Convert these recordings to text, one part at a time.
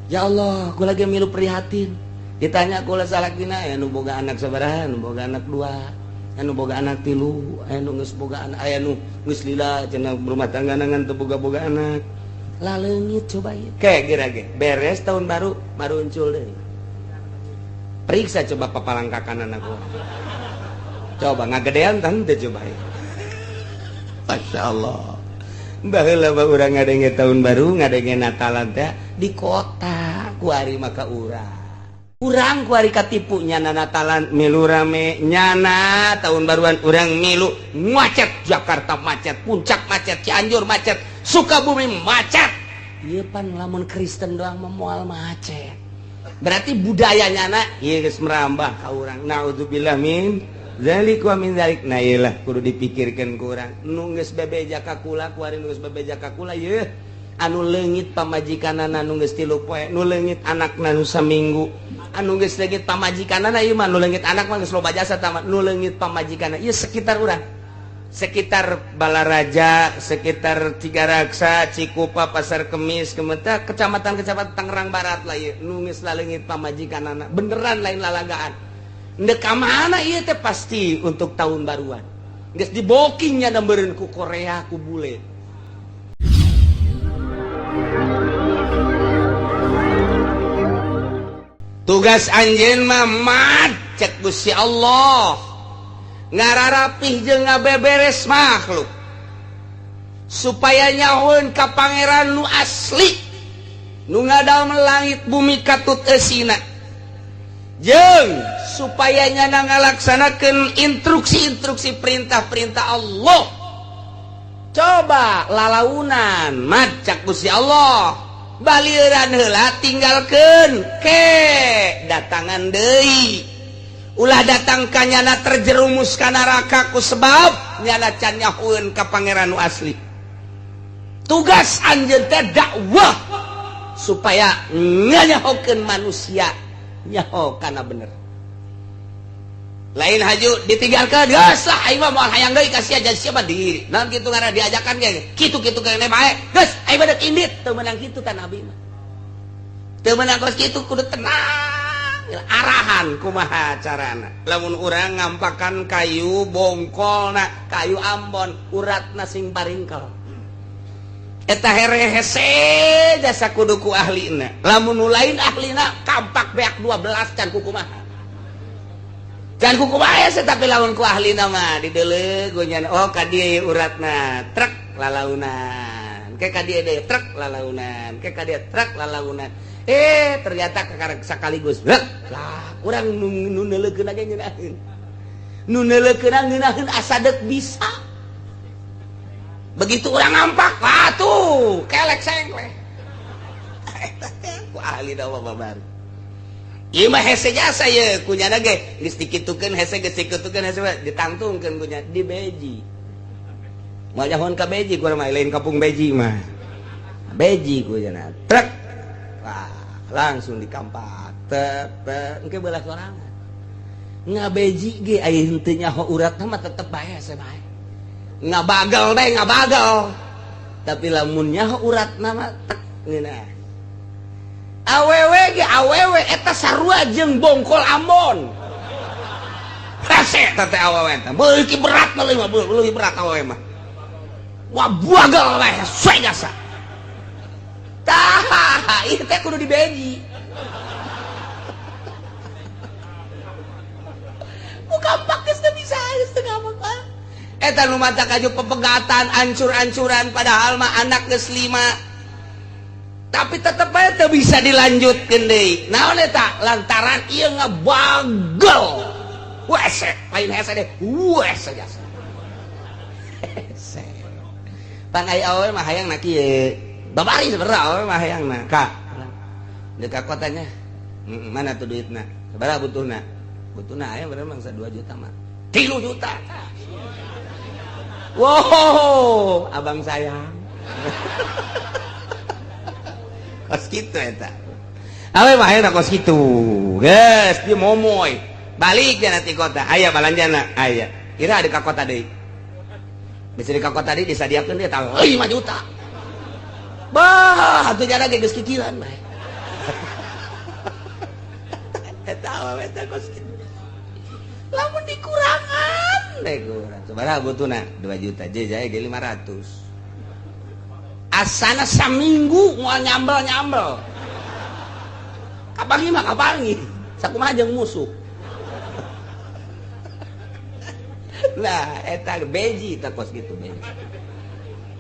Ya Allah, kula lagi milu prihatin. Ditanya kula salakina, aya nu boga anak sabaraha? Nu boga anak dua, anu boga anak tilu, aya nu geus boga anak, aya nu geus lila cenah berumah tangga ngan teu boga-boga anak. Laleungit coba ieu. Kayak geura ge beres tahun baru maruncul deui. Periksa coba papalangkakan anak gua. Coba ngagedean tante coba ya. Masya Allah. Baheula mah urang ngadenge tahun baru, ngadenge Natalan teh di kota, kuari maka urang. Urang kuari katipu nyana Natalan milu rame, nyana tahun baruan urang milu macet, Jakarta macet, Puncak macet, Cianjur macet, Sukabumi macet. Ieu pan lamun Kristen doang mah moal macet. Berarti budaya nyana ieu geus merambah ka urang. Naudzubillah min dzalik wa min dzalik. Nah ieu lah kudu dipikirkeun ku urang. Nu geus bebeja ka kula, kuari nu geus bebeja ka kula ieu anu leungit pamajikanana nu geus 3 poe, nu leungit anakna nu saminggu, anu geus leungit pamajikanana ieu mah nu leungit anak mah geus loba jasa tah, nu leungit pamajikanana ieu sekitar urang. Sekitar Balaraja, sekitar Cigaraksa, Cikupa, Pasar Kemis, Kemeta, kecamatan-kecamatan Tangerang Barat lah ieu nu geus laleungit pamajikanana. Beneran lain lalagaan. Ndek ka mana ieu teh pasti untuk tahun baruan. Geus dibokingnya meureun ku Korea ku bule. Tugas anjeun mah macet Gusti Allah. Ngararapih jeung ngabeberes makhluk. Supaya nyahoeun ka pangeran nu asli. Nu ngadamel langit bumi katut eusina. Jeung supaya nyana ngalaksanakeun instruksi-instruksi perintah-perintah Allah. Coba lalaunan macak Gusti Allah. Balieuran heula tinggalkeun ke datangan deui. Ulah datang ka nyana terjerumus ka neraka ku sebab nyana can nyahoeun ka pangeran nu asli. Tugas anjeun teh dakwah supaya nganyahokeun manusia nyaho kana bener. Lain haju ditinggalkeun geus lah aing mah moal hayang deui ka sia jadi siapa di. Naon kitu ngaranna diajakan ge. Kitu-kitu keneh bae. Geus aing mah deuk indit teu meunang kitu ta nabi mah. Teu meunang kos kitu kudu tenang. Arahan kumaha carana. Lamun urang ngampakan kayu bongkolna, kayu ambon, uratna sing paringkel. Eta here hese jasa kudu ku ahlina. Lamun nu lain ahlina kampak beak 12 can kukumaha. Can kukumaha hese tapi lamun ku ahlina mah dideuleu nya oh ka dieu uratna trek lalaunan. Ke ka dieu deui trek lalaunan, ke ka dieu trek lalaunan. Ternyata kakarek sekaligus. Lah, urang nu neuleukeun ge ngeunaheun. Nu neuleukeun ngeunaheun asa deuk bisa. Begitu urang ngampak, wah tuh, kelek sengkleh. Eta teh ku ahli dawa babari. Ieu mah hese jasa ye, ku nyana ge geus dikitukeun hese geus dikitukeun hese ditangtungkeun ku nya di beji. Moal nyahoan ka beji ku mah lain kampung beji mah. Beji ku nya trek. Wah, langsung dikampak. Tep, tep, engke belah sorangan. Ngabeji ge aya henteu nyaho uratna mah tetep bae hese bae. Ngabagal bae ngabagal. Tapi lamun nyaho uratna mah tek ngeunah. Awewe ge awewe eta sarua jeung bongkol Ambon. Hese eta teh awewe teh. Beuki berat mah leuwih berat awewe mah. Wah bagal bae hese jasa. Tah, ieu teh kudu dibeji. Bukan geus teu bisa geus teu ngapa. Eta nu mata kaju pepegatan ancur-ancuran padahal mah anak geus 5. Tapi tetep bae teu bisa dilanjutkeun deui. Naon eta? Lantaran ieu ngabagel. Wese, lain hese deh. Wese jasa. Hese. Pan aya awewe mah hayang na kieu. Babari sebenarnya awewe mah hayang na. Ka. Deuk ka kotanya. Mana tuh duitna? Sabaraha butuhna? Butuhna aya bener mangsa 2 juta mah. 3 juta. Wow, abang sayang. Kos kitu eta. Awe mah hayang kos kitu. Geus, dia momoy. Balik ya nanti kota. Aya balanjana, aya. Kira ada ka kota deui. Bisa di ka kota deui disadiakeun dia 5 juta. Bah, atuh jana ge geus kikiran bae. Eta awewe teh kos kitu. Lamun dikurangan deh, kurang sabaraha butuhna? 2 juta je jaya ge 500. Asana saminggu moal nyambel-nyambel. Kapangi mah kapangi. Sakumaha jeung musuh. Nah, eta beji tah kos kitu beji.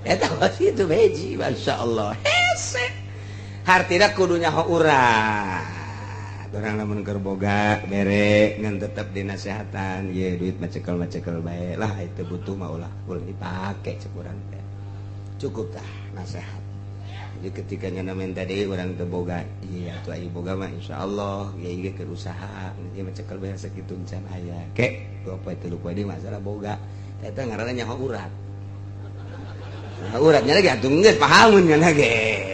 Eta kos kitu beji, masyaallah. Hese. Hartina kudu nyaho urang. Urang lamun keur boga bere ngan tetep dinasehatan, ye duit mah cekel-cekel bae lah, itu butuh mah ulah ulah dipake cek urang teh. Cukup tah nasehat. Jadi ketika nyana minta deui urang teu boga, iya atuh aya boga mah insyaallah ieu ge keur usaha, ieu mah cekel bae sakitu can aya. Ke dua poe tilu poe deui masalah boga. Eta ngaranna nyaho urat. Nyaho uratnya lagi atuh geus pahamun nya ge.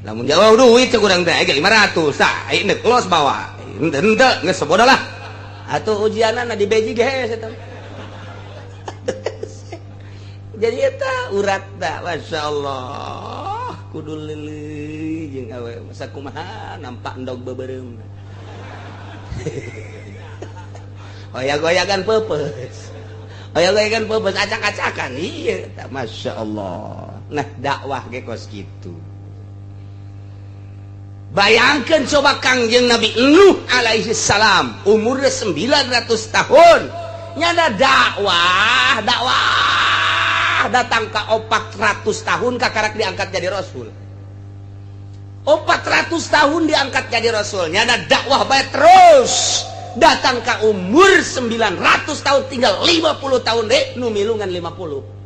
Lamun jauh duit cek urang teh aya 500 tah, aya deuk los bawa. Henteu henteu geus sebodoh lah. Atuh ujianana di beji ge hese teh. Jadi eta urat dah, masya Allah, kudu leuleui jeung awe sakumaha nampak endog beubeurem. Goyag-goyagan peupeus. Goyag-goyagan peupeus acak-acakan. Iya, eta masya Allah. Nah, dakwah ge kos kitu. Bayangkan coba Kangjeng Nabi Nuh alaihi salam umurnya 900 tahun nyana dakwah dakwah datang ke 400 tahun kakarak diangkat jadi rasul. 400 tahun diangkat jadi rasul, nyana dakwah bae terus datang ke umur 900 tahun tinggal 50 tahun deh nu milungan 50.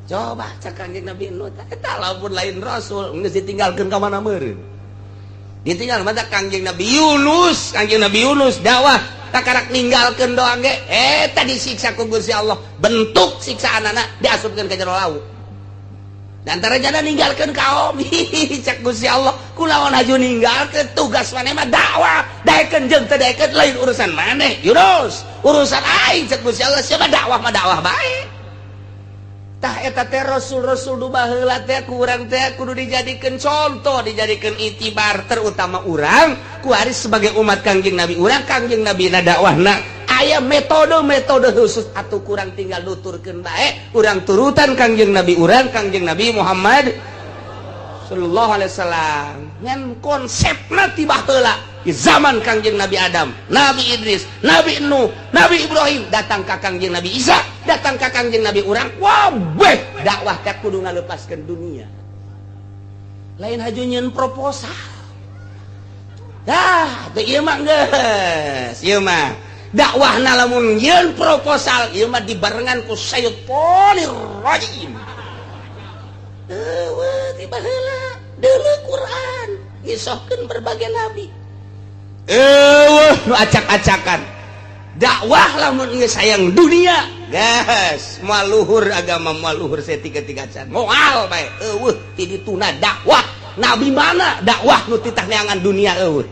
Coba cek Kangjeng Nabi Nuh eta lamun lain rasul geus ditinggalkeun ka mana meureun. Ditinggal mata Kangjeng Nabi Yunus, Kangjeng Nabi Yunus dakwah takarak ninggalkeun doang ge eta disiksa ku Gusti Allah, bentuk siksaanana diasupkeun ka jero laut. Dan antara jana ninggalkeun kaum cek Gusti Allah kulawan haju ninggalkeun tugas maneh mah dakwah, daekeun jeung teu daekeun lain urusan maneh Yunus, urusan aing cek Gusti Allah siapa dakwah mah dakwah bae. Tah eta teh rasul-rasul nu baheula teh ku urang teh kudu dijadikeun contoh, dijadikeun itibar, terutama urang kuari sebagai umat Kangjeng Nabi urang. Kangjeng Nabi na dakwahna aya metode-metode khusus atuh kurang tinggal nuturkeun bae, urang turutan Kangjeng Nabi urang, Kangjeng Nabi Muhammad sallallahu alaihi wasallam. Ngan konsepna ti baheula di zaman Kangjeng Nabi Adam, Nabi Idris, Nabi Nuh, Nabi Ibrahim, datang ka Kangjeng Nabi Isa, datang ka Kangjeng Nabi urang, wabeh dakwah teh kudu ngalepaskeun dunia. Lain haju nyieun proposal. Dah, teu ieu mah geus, ieu mah dakwahna lamun nyieun proposal ieu mah dibarengan ku syaitonir rajim. Eueuh ti baheula deuleu Quran ngisohkeun berbagai nabi. Eueuh nu acak-acakan. Dakwah lamun geus sayang dunia, gas moal luhur agama, moal luhur tiga-tiga can. Moal bae eueuh ti dituna dakwah. Nabi mana dakwah nu titah neangan dunia eueuh.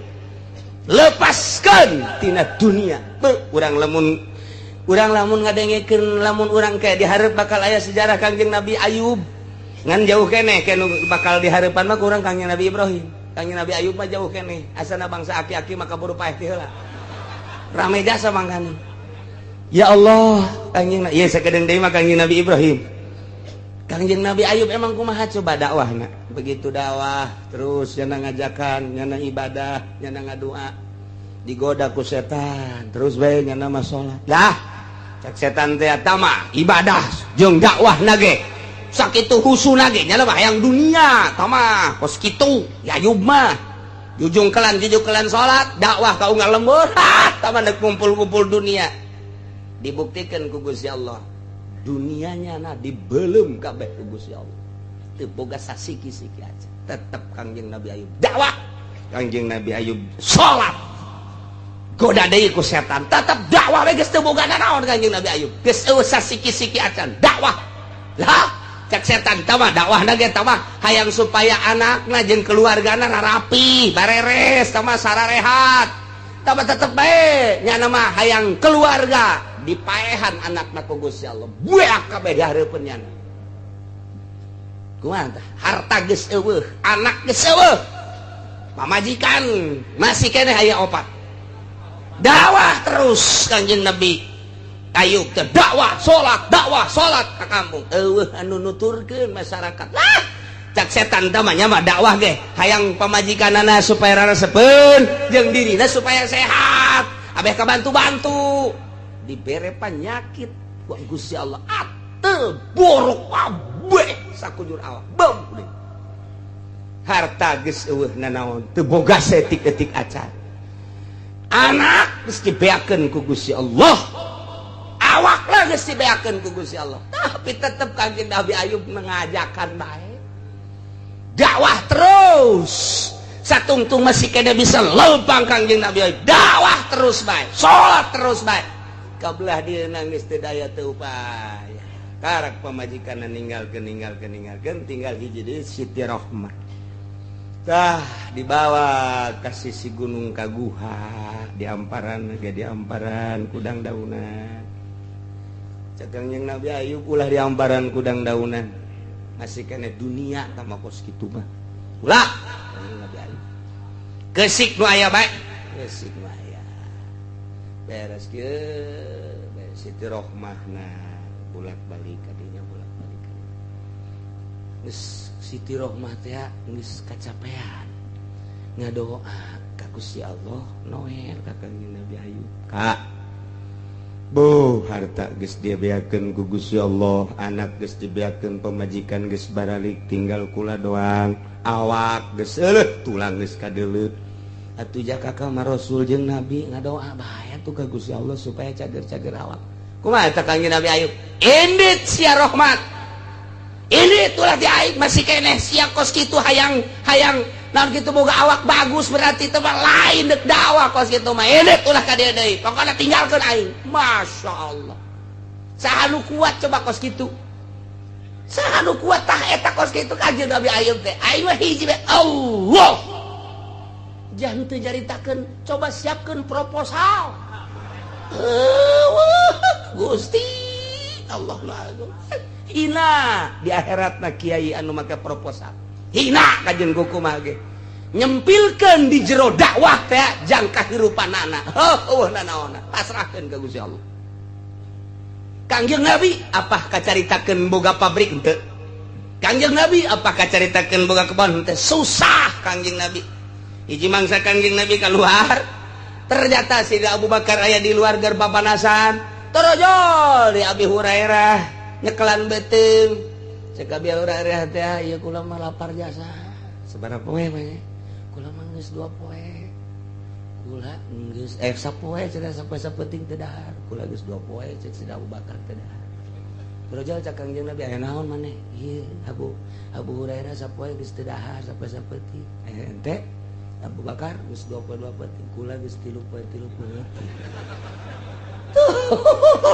Lepaskan tina dunia. Beuh, urang lamun ngadengekeun lamun urang kayak dihareup bakal aya sejarah Kangjeng Nabi Ayub. Ngan jauh keneh ke nu bakal dihareupan mah kurang Kangjeng Nabi Ibrahim. Kangjeng Nabi Ayub mah jauh keneh. Asana bangsa aki-aki maka buru paeh ti heula. Rame jasa mangkana. Ya Allah, Kangjeng ieu sakedeung deui mah Kangjeng Nabi Ibrahim. Kangjeng Nabi Ayub emang kumaha coba dakwahna? Begitu dakwah terus nyana ngajakan, nyana ibadah, nyana ngadua. Digoda ku setan, terus bae nyana mah salat. Lah, cek setan teh eta mah ibadah jeung dakwah ge. Sakitu husuna ge nyana mah hayang dunia, tah mah kos kitu ya Ayub mah. Jujung kelan salat, dakwah ka unggal lembur, ha tah mah kumpul-kumpul dunia. Dibuktikan ku Gusti Allah. Dunianya na dibelum kabeh ku Gusti Allah. Teu boga sasiki-siki aja. Tetep Kangjeng Nabi Ayub dakwah. Kangjeng Nabi Ayub salat. Goda deui ku setan, tetep dakwah we geus teu boga nanaon Kangjeng Nabi Ayub. Geus eueuh sasiki-siki acan dakwah. Lah, cek setan tah mah dakwahna ge tah mah hayang supaya anakna jeung keluargana rarapi, bareres, tah mah sararehat. Tah mah tetep bae nyana mah hayang keluarga dipaehan anakna ku Gusti Allah. Bueak kabeh dihareupeun nyana. Kumaha tah? Harta geus eueuh, anak geus eueuh. Pamajikan masih keneh aya opat. Dakwah terus Kanjeng Nabi Ayub teh, dakwah, salat, dakwah, salat ka kampung. Eueuh anu nuturkeun masyarakat lah. Cak setan teh mah nya mah dakwah ge hayang pamajikanana supaya raresepeun jeung dirina supaya sehat. Abeh kabantu-bantu dibere penyakit ku Gusti Allah, atel borok kabeh sakujur awak. Bom, harta geus eueuh nanaon, teu boga setik-etik acan. Anak geus dibeakeun ku Gusti Allah, awak lah geus dibeakeun ku Gusti Allah, tapi tetep Kanjeng Nabi Ayub mengajakan bae, dakwah terus. Satungtung masih kena bisa lempang, Kangjeng Nabi Ayub dakwah terus bae, salat terus bae. Kabelah dia nangis teu daya teu upaya, karak pamajikan ninggalkeun, ninggalkeun, ninggalkeun, tinggal hiji deui, Siti Rohmah. Tah, dibawa ka sisi gunung, ka guha di amparan ge, di amparan kudang daunan. Cek Kangjeng Nabi Ayub, "Ulah di amparan kudang daunan, masih kena dunia tambah kos kitu mah, ulah." Kangjeng Nabi Ayub kesik nu aya bae, kesik nu aya. Beres kieu, Siti Rohmah na bolak balik kadinya, bolak balik kadinya. Geus Siti Rohmah teh geus kacapean, ngadoa ka Gusti Allah, noel ka Kangjeng Nabi Ayub. Kak Bu, harta geus dibeakeun ku Gusti Allah, anak geus dibeakeun, pamajikan geus baralik, tinggal kula doang, awak geus eueuh, tulang geus kadeuleut. Atuh jaka ka Rasul jeung Nabi, ngadoa bae atuh ka Gusti Allah supaya cager-cager awak. Kumaha eta Kangjeng Nabi Ayub? "Indit sia Rohmat, ini itulah di aing masih keneh sia kos kitu hayang hayang naon kitu, boga awak bagus berarti teh mah lain dek dakwah kos kitu mah. Indit ulah ka dieu deui, pokona tinggalkeun aing." Masya Allah, saha nu kuat coba kos kitu? Saha nu kuat tah eta kos kitu? Kanjeng Nabi Ayub teh, "Aing mah hiji bae, Allah." Jangan teu nyaritakeun, coba siapkeun proposal. Eueuh, Gusti Allah, hina di akhirat na kiai anu make proposal, hina kajen kumaha ge nyempilkeun di jero dakwah teh jang kahirupanana. Heuh, nanaonna, pasrahkeun ka Gusti Allah. Kangjeng Nabi apa kacaritakeun boga pabrik? Henteu. Kangjeng Nabi apa kacaritakeun boga kebon? Henteu. Susah Kangjeng Nabi. Hiji mangsa Kangjeng Nabi keluar, ternyata si Abu Bakar aya di luar gerbang, panasan. Torojol di Abi Hurairah nyekelan beuteung. Cek Abi Hurairah teh, "Ieu kula mah lapar jasa." "Sabaraha poe mah?" "Kula mah geus 2 poe." "Kula geus sapoe," cenah, "sapoe sapeuting teu dahar." "Kula geus 2 poe," cek si Abu Bakar, "teu dahar." Torojol cek Kangjeng Nabi, "Aya naon maneh?" "Ieu Abu Abu Hurairah sapoe geus teu dahar, sapoe sapeuting. Ente Abu Bakar geus 2 poe 2 peuting, kula geus 3 poe 3 peuting."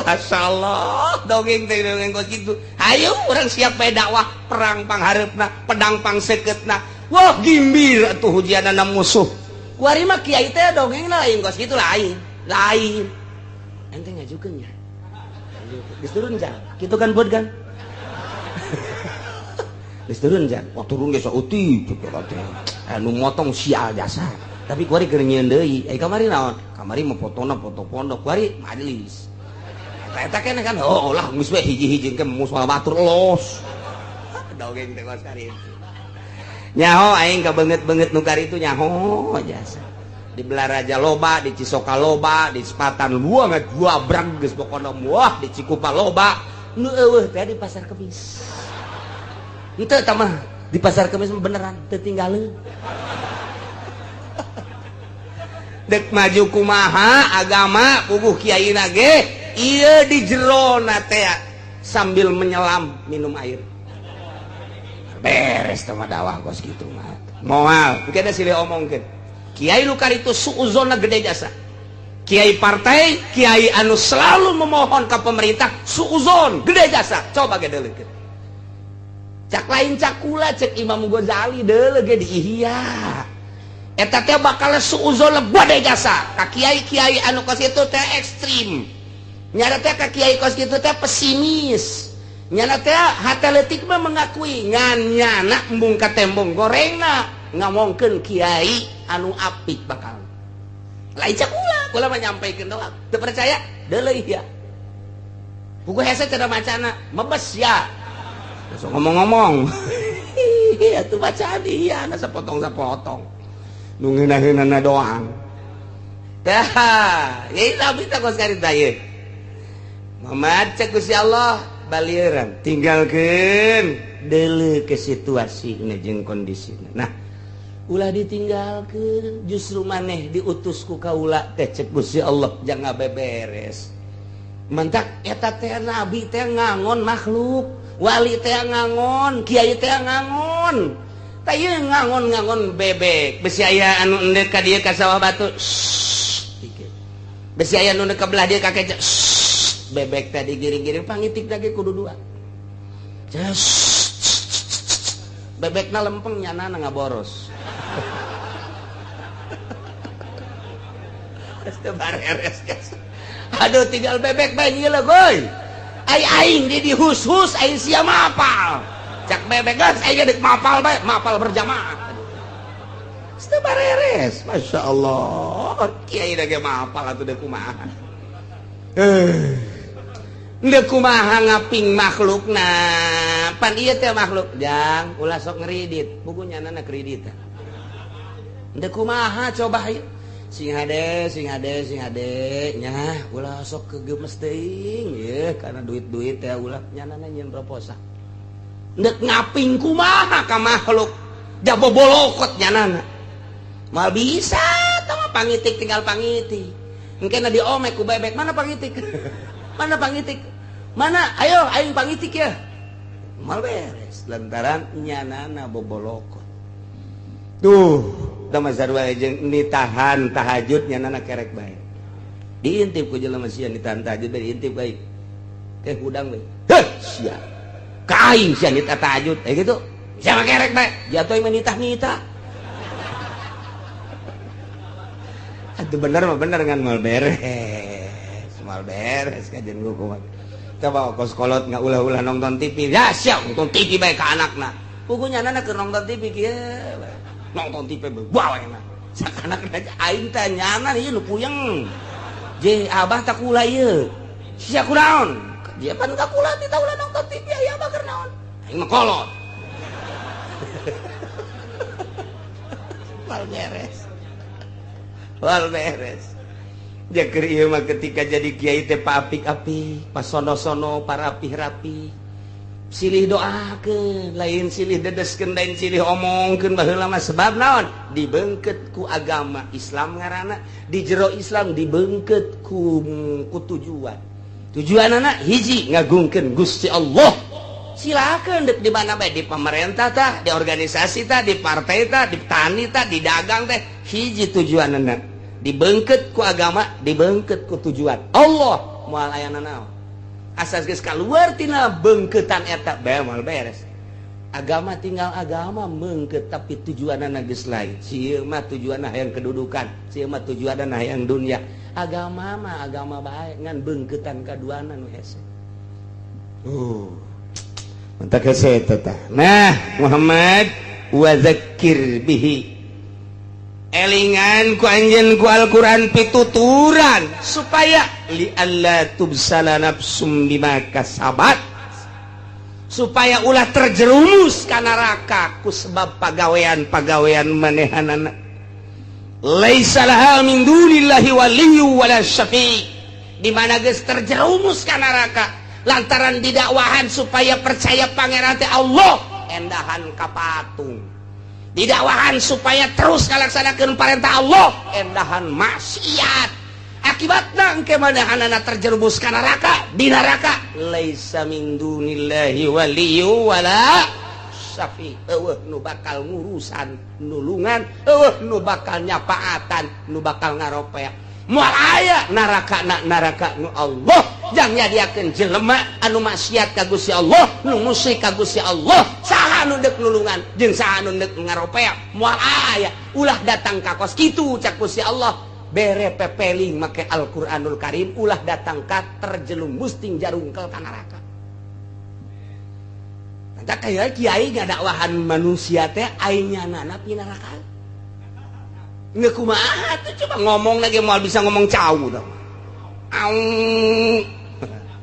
Masya Allah, dongeng teh dongeng kos kitu. Ayo urang siap bae dakwah, perang panghareupna, pedang pangsekeutna. Wah, gimbir atuh hujianana musuh. Kuari mah kiai teh dongeng lain kos kitu, lain. Lain. Ente ngajukeun nya. Geus turun jang. Kitu kan buat kan? Geus turun jang. Wah, turun ge sautik kitu teh. Anu motong sial jasa. Tapi kuari keur nyieun deui. Eh, kamari naon? Kamari mah fotona foto pondok, kuari majelis. Eta eta keneh kan, oh lah geus we hiji-hiji ke musuh batur los. Dongeng teh kos itu. Nyaho aing kabeungeut-beungeut nu itu, nyaho jasa. Di Balaraja loba, di Cisoka loba, di Sepatan luang gua brang geus pokona, wah, di Cikupa loba. Nu eueuh teh di Pasar Kemis. Henteu tah mah, di Pasar Kemis beneran teu tinggaleun. Dek maju kumaha agama, puguh kiai nage iya di jero teh sambil menyelam minum air, beres teh mah dakwah kos kitu mah. Moal mungkin silih omongkeun. Kiai nu itu suuzonna gede jasa. Kiai partai, kiai anu selalu memohon ke pemerintah, suuzon gede jasa. Coba ge deuleukeun. Cak lain cakula, cek Imam Ghazali, deuleu ge di Ihya. Eta teh bakal suuzon gede jasa ka kiai-kiai anu kos itu teh ekstrim. Nyana teh ka kiai kos kitu teh pesimis. Nyana teh hate leutik mah mengakui, ngan nyana embung ka tembong gorengna. Ngomongkeun kiai anu apik bakal. Lain cak kula, kula mah nyampaikeun doang. Teu percaya? Deuleu ya. Buku hese cara macana, mebes ya. Langsung ngomong-ngomong. Atuh bacaan iya, na sapotong-sapotong. Nu ngeunah-ngeunahna doang. Tah, ieu tapi tah kos karita ieu. Muhammad cek Gusti Allah balieuran, tinggalkeun deuleu ke situasi jeung kondisina. Nah, ulah ditinggalkeun, justru maneh diutus ku kaula teh cek Gusti Allah jangan beberes. Mantak eta teh nabi teh ngangon makhluk, wali teh ngangon, kiai teh ngangon. Tah ieu ngangon-ngangon bebek, besi aya anu endek ka dieu ka sawah batu. Besi aya anu endek ka belah dieu ka keca. Bebek tadi giring-giring pangitik lagi kudu dua. Bebekna lempeng nyanana ngaboros. Aduh tinggal bebek bae nyieula goy. Ai aing di dihus-hus aing sia mapal. Cak bebek geus aing deuk mapal bae, mapal berjamaah. Teu bareres, Masya Allah. Kiai da ge mapal atuh deuk kumaha. Deuk kumaha ngaping makhlukna. Pan ieu teh makhluk jang ulah sok ngeridit, buku nyanana kredit. Deuk kumaha coba ieu. Sing hade, sing hade, sing hade nya ulah sok kegemes teuing ye karena duit-duit teh ulah nyanana nyieun proposal. Ndek ngaping kumaha ka makhluk jabobolokot nyanana. Mal bisa tah pangitik tinggal pangitik. Engkena diomek ku bebek, mana pangitik? Mana pangitik? Mana? Ayo aing pangitik ya. Mal beres lantaran nyanana bobolokot. Tuh, tama sarua jeung nitahan tahajud nyanana kerek bae. Diintip ku jelema sia nitahan tahajud bae diintip bae. Teh hudang bae. Heh, sia. Ka aing sia nitah tahajud eh gitu. Sia mah kerek bae, jatuh mah nitah-nitah. Atuh bener mah bener ngan moal beres. Moal beres kajian kumaha. Coba kos kolot nggak ulah-ulah nonton TV. Ya sia nonton TV bae ka anakna. Puguh nyanana keur nonton TV kieu. Nonton TV bawa enak. Sakanak aing teh nyana ieu nu puyeng. Je abah tak kula ieu. Sia kunaon? Dia pan ka kula ti ulah nonton TV aya abah keur naon? Aing mah kolot. Wal beres. Wal beres. Jaker ieu mah ketika jadi kiai teh paapik-apik, pasono-sono, parapih-rapi. Silih doakeun, lain silih dedeskeun, lain silih omongkeun baheula mah sebab naon? Dibengket ku agama Islam ngaranna, di jero Islam dibengket ku tujuan. Tujuanana hiji ngagungkeun Gusti Allah. Silakan dek di mana bae, di pemerintah tah, di organisasi tah, di partai tah, di tani tah, di dagang teh, hiji tujuanana. Dibengket ku agama, dibengket ku tujuan Allah moal aya nanaon. Asas geus kaluar tina bengketan eta bae moal beres. Agama tinggal agama mengket tapi tujuanana geus lain. Sieun mah tujuanna hayang kedudukan, sieun mah tujuanna hayang dunia. Agama mah agama bae ngan bengketan kaduana nu hese. Mantak hese eta tah. Nah, Muhammad wa zakkir bihi. Elingan ku anjeun ku Al-Qur'an pituturan supaya li alla tubsala nafsum bima kasabat, supaya ulah terjerumus ka neraka ku sebab pagawean-pagawean manehanana. Laisa laha min dunillahi waliyyu wala syafi'. Di mana geus terjerumus ka neraka lantaran didakwahan supaya percaya pangeran teh Allah, endahan ka patung. Didakwahan supaya terus ngalaksanakeun perintah Allah, endahan maksiat. Akibatna engke manahanana terjerumus ka neraka, di neraka laisa min dunillahi waliyyu wala syafi. Eueuh nu bakal ngurusan nulungan, eueuh nu bakal nyapaatan, nu bakal ngaropea. Moal aya neraka na neraka nu Allah jang nyadiakeun jelema anu maksiat ka Gusti Allah, nu musyrik ka Gusti Allah, saha nu deuk nulungan jeung saha nu deuk ngaropea, moal aya. Ulah datang ka kos kitu cak Gusti Allah, bere pepeling make Al-Qur'anul Karim, ulah datang ka terjerumus ting jarungkel ka neraka. Tak kayak kiai ngadakwahan manusia teh aing nyanana pinaraka. Nggak, kumaha tuh coba ngomong lagi mau bisa ngomong cau dong. Au.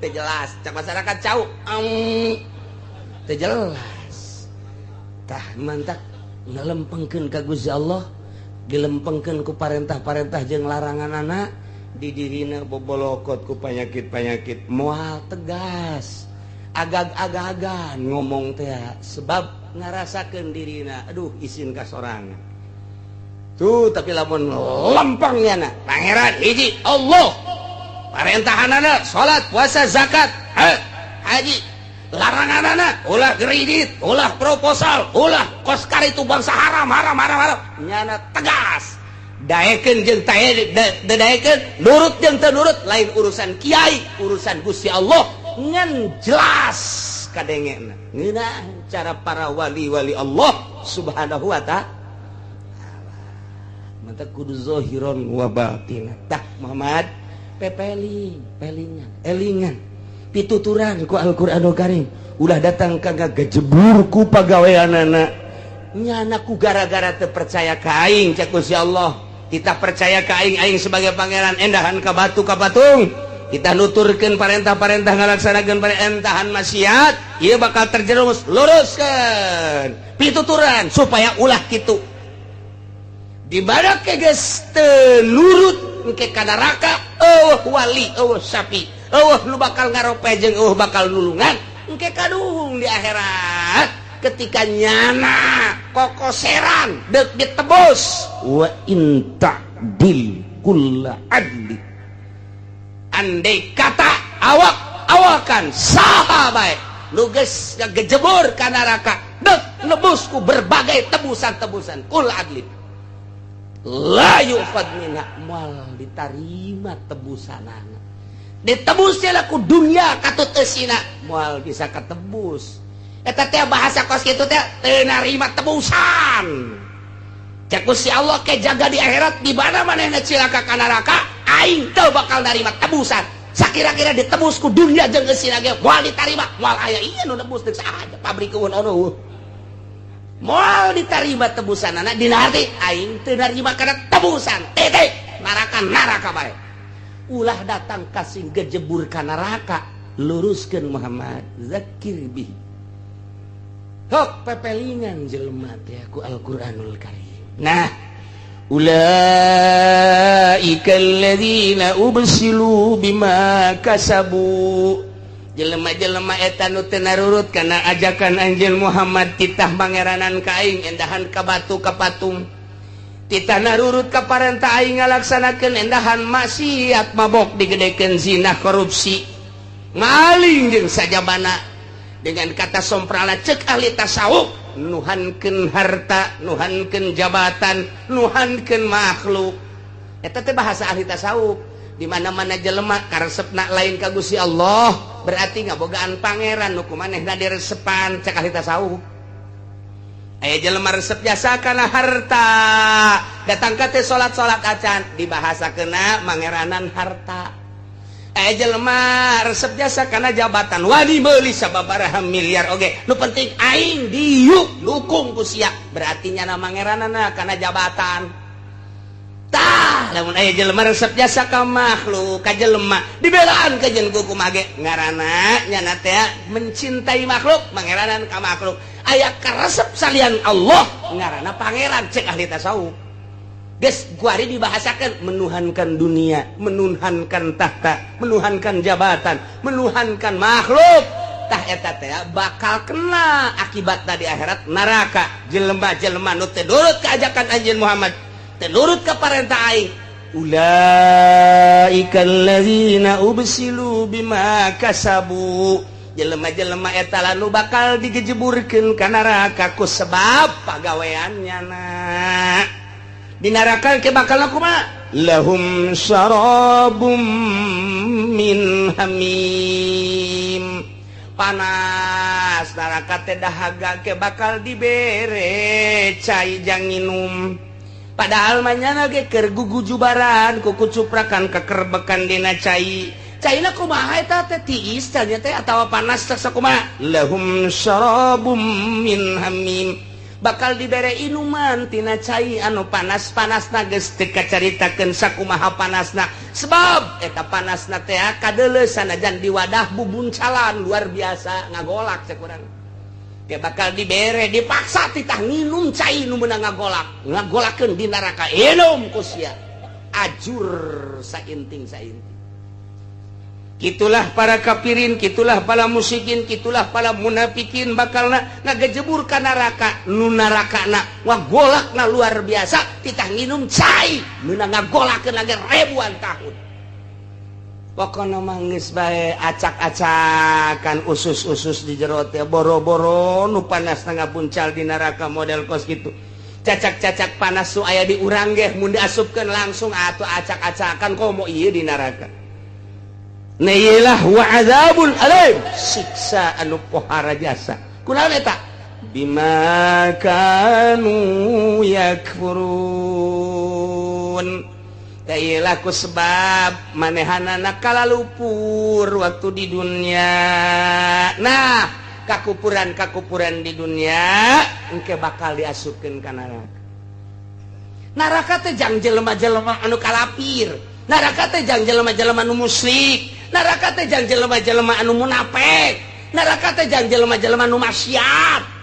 Teu jelas, cak masyarakat cau. Au. Teu jelas. Tah, mantak ngelempengkeun ka Gusti Allah, dilempengkeun ku parentah-parentah jeung larangan anak di dirina bobolokot ku panyakit-panyakit, moal tegas, agag-agagan ngomong teh, sebab ngarasakeun dirina aduh, isin ka sorangan tuh. Tapi lamun lempangnya na Pangeran hiji Allah, parentahanana salat, puasa, zakat, haji, laranganana ulah kredit, ulah proposal, ulah koskar, itu bangsa haram, haram, haram, haram, nyana tegas. Daekeun jeung daekeun, nurut jeung teu nurut lain urusan kiai, urusan Gusti Allah, ngan jelas kadengena ngeunah cara para wali-wali Allah Subhanahu wa Ta'ala. Mantap, kudu zahiron wa batin. Tah, Muhammad, pepeling pelingan, elingan pituturan ku Al-Qur'anul Karim, ulah datang ka gajebur ku pagaweanana nyana ku gara-gara teu percaya ka aing. Cek Gusti Allah, kita percaya ka aing, aing sebagai pangeran, endahan ka batu, ka patung. Kita nuturkeun parentah-parentah, ngalaksanakeun parentahan maksiat, ieu bakal terjerumus. Luruskeun pituturan supaya ulah kitu. Di mana ke geus teu nurut, engke ka neraka, eueuh wali, eueuh sapi, eueuh nu bakal ngarope jeung eueuh bakal nulungan. Engke kaduhung di akhirat ketika nyana kokoseran dek ditebus. Wa in ta'dil kulla adli, andai kata awak awakan saha bae nu geus ngagejebur ka neraka, dek nebus ku berbagai tebusan-tebusan, kul adlin la yu'khad minha, moal ditarima tebusanana. Ditebus ku dunia katut eusina moal bisa ketebus. Eta teh bahasa kos kitu teh teu narima tebusan. Cek Gusti Allah, ke jaga di akhirat di mana manehna cilaka ka neraka, aing teu bakal narima tebusan. Sakira-kira ditebus ku dunia jeung eusina ge moal ditarima, moal aya ieu nu nebus, deuk saha pabrik eueun ono. Moal ditarima tebusanana, dina arti aing teu narima kana tebusan. Titik. Neraka neraka bae. Ulah datang kasih gejebur ka neraka. Luruskeun, Muhammad, zakir bihi. Hok pepelingan jelema teh ku Al-Qur'anul Karim. Nah, ulaika alladzina ubsilu bima kasabu, jelema-jelema eta nu teu narurut kana ajakan anjeun Muhammad, titah mangeranan ka aing, endahan ka batu, ka patung, titah narurut ka parentah aing, ngalaksanakeun endahan maksiat, mabok digedekeun, zina, korupsi, maling jeung sajabana. Dengan kata somprala, cek ahli tasawuf, nuhankeun harta, nuhankeun jabatan, nuhankeun makhluk. Eta teh bahasa ahli tasawuf. Di mana-mana jelema karesepna lain ka Gusti Allah, berarti ngabogaan pangeran nu ku manehna diresepan, cek ahli tasawuf. Aya jelema resep jasa kana harta, datang ka teh salat-salat acan, dibahasakeuna mangeranan harta. Aya jelema resep jasa kana jabatan, wani meuli sababaraha miliar oge, nu penting aing diuk dukung ku sia, berarti nyana mangeranana kana jabatan. Tah, lamun aya jelema resep jasa ka makhluk, ka jelema, dibelaan ka jeung kumaha ge, ngaranna nyana teh mencintai makhluk, mangeranan ka makhluk. Aya karesep salian Allah, ngaranna pangeran, cek ahli tasawuf. Geus kuari dibahasakan menuhankan dunia, menuhankan tahta, menuhankan jabatan, menuhankan makhluk. Tah, eta teh bakal kena akibat di akhirat neraka. Jelema-jelema nu teu nurut ka ajakan anjeun Muhammad, teu nurut ka parentah aing, ulaika alladzina ubsilu bima kasabu, jelema-jelema eta lah nu bakal digejeburkeun ka neraka ku sebab pagaweannya. Na di neraka ke bakal kumaha? Lahum syarabum min hamim, panas neraka teh dahaga, ke bakal dibere cai jang nginum. Padahal manyana ge keur gugujubaran, kuku cuprakan, kekerbekan dina cai. Caina kumaha eta teh, tiis tanya teh atawa panas teh sakumaha? Lahum syarabum min hamim, bakal dibere inuman tina cai anu panas-panas. Geus teu kacaritakeun sakumaha panasna, sebab eta panasna teh kadeuleu sanajan di wadah bubuncalan, luar biasa ngagolak. Cek urang ge bakal dibere, dipaksa titah nginum cai nu meunang ngagolak, ngagolakeun di neraka. Inum ku sia, ajur sainting sainting. Gitulah para kafirin, gitulah para musyrikin, gitulah para munafikin, bakalna ngagejebur ka neraka nu narakana ngagolakna luar biasa. Titah nginum cai meunang ngagolakeun lagi ribuan tahun. Pokokna mah geus bae acak-acakan usus-usus di jero teh, boro-boro nu panas ngapuncal di neraka model kos kitu. Cacak-cacak panas nu aya di urang ge mun diasupkeun langsung atuh acak-acakan, komo ieu di neraka. Nah, wa azabun alim, siksa anu pohara jasa. Kunaon eta? Bima kanu yakfurun. Tah ku sebab manehanana kalalupur waktu di dunia. Nah, kakupuran kakupuran di dunia engke bakal diasupkeun ka neraka. Neraka teh jang jelema-jelema anu kalapir, neraka teh jang jelema-jelema anu musyrik, neraka teh jang jelema-jelema anu munafik, neraka teh jang jelema-jelema anu maksiat.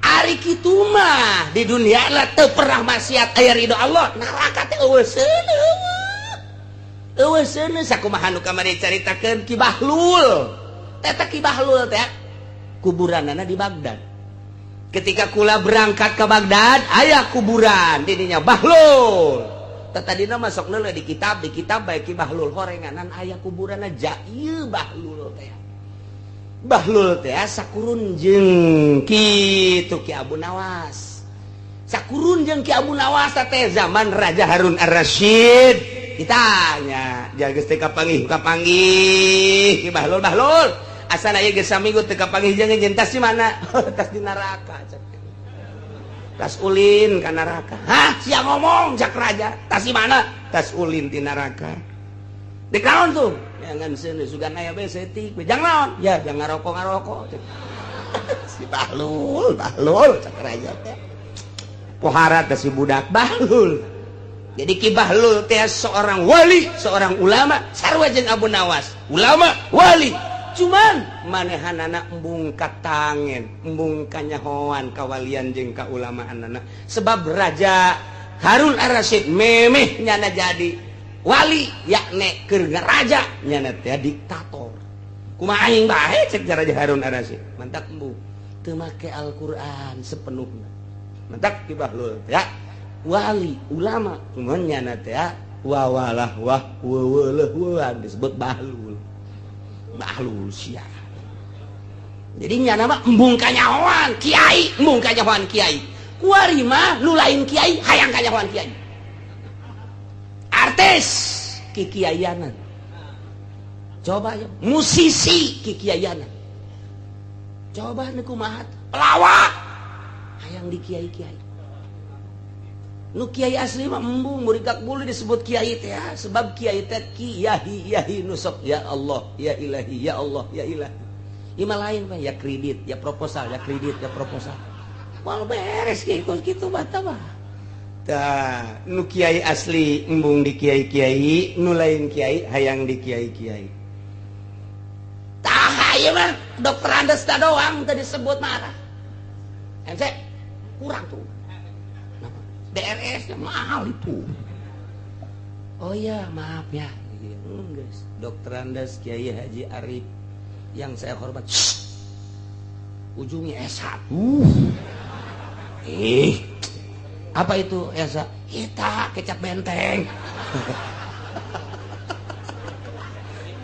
Ari kitu mah di dunia lah teu pernah maksiat, aya ridho Allah, neraka teh eueuh seuneu, eueuh seuneu. Sakumaha nu kamari caritakeun Ki Bahlul eta? Ki Bahlul teh kuburanana di Baghdad. Ketika kula berangkat ke Baghdad, aya kuburan didinya Bahlul. Tadina masuk heula di kitab, di kitab bae Ki Bahlul horenganan aya kuburan aja. Ieu Bahlul teh, Bahlul teh sakurun jeung kitu Ki Abu Nawas, sakurun jeung Ki Abu Nawas teh zaman Raja Harun Ar-Rasyid. Ditanya, jaga teh kapanggih kapanggih Ki Bahlul. Bahlul, asal aya geus saminggu teu kapanggih jeung jeung, tas di mana? Tas di neraka, tas ulin ka neraka. Hah, sia ngomong, cak raja. Tas di mana? Tas ulin di neraka. Di naon tuh? Jangan seuneu, sugan aya bae setik. Jangan naon? Ya jangan ngarokok ngarokok. Si Bahlul, Bahlul, cak raja teh. Pohara teh si budak Bahlul. Jadi Ki Bahlul teh seorang wali, seorang ulama, sarua jeung Abu Nawas, ulama, wali. Cuman manehanana embung katangen, embung kanyahoan kawalian jeung kaulamaanana, sebab Raja Harun Ar-Rasyid memeh nyana jadi wali, yakne keur raja nyana teh diktator. Kumaha aing bae, cek Raja Harun Ar-Rasyid. Mantak embung teu make Al-Qur'an sepenuhnya. Mantak Ki Bahlul ya wali, ulama, cuman nyana teh wawalah wah weweleh, disebut Bahlul. Bahlul sia. Jadi nyana mah embung kanyahoan kiai, embung kanyahoan kiai. Kuari mah nu lain kiai hayang kanyahoan kiai, artis kikiaianan, coba ya musisi kikiaianan, coba nu kumaha, pelawak hayang di kiai-kiai. Nu kiai asli mah embung murikak bulu disebut kiai teh, sebab kiai teh kiai yahi nusok ya Allah ya ilahi ya Allah ya ilahi. Ima lain pak, ya kredit ya proposal, ya kredit ya proposal. Mal beres gitu gitu bata mah. Tah, nu kiai asli embung di kiai-kiai, nu lain kiai hayang di kiai-kiai. Tah, ieu mah dokter Andes doang tadi disebut marah. MC kurang tuh. DRS mahal itu. Oh iya, maaf ya. Guys, Dokter Andes Kiai Haji Arif yang saya hormat. Shh. Ujungnya S1. Eh, apa itu Esa? Kita kecap benteng.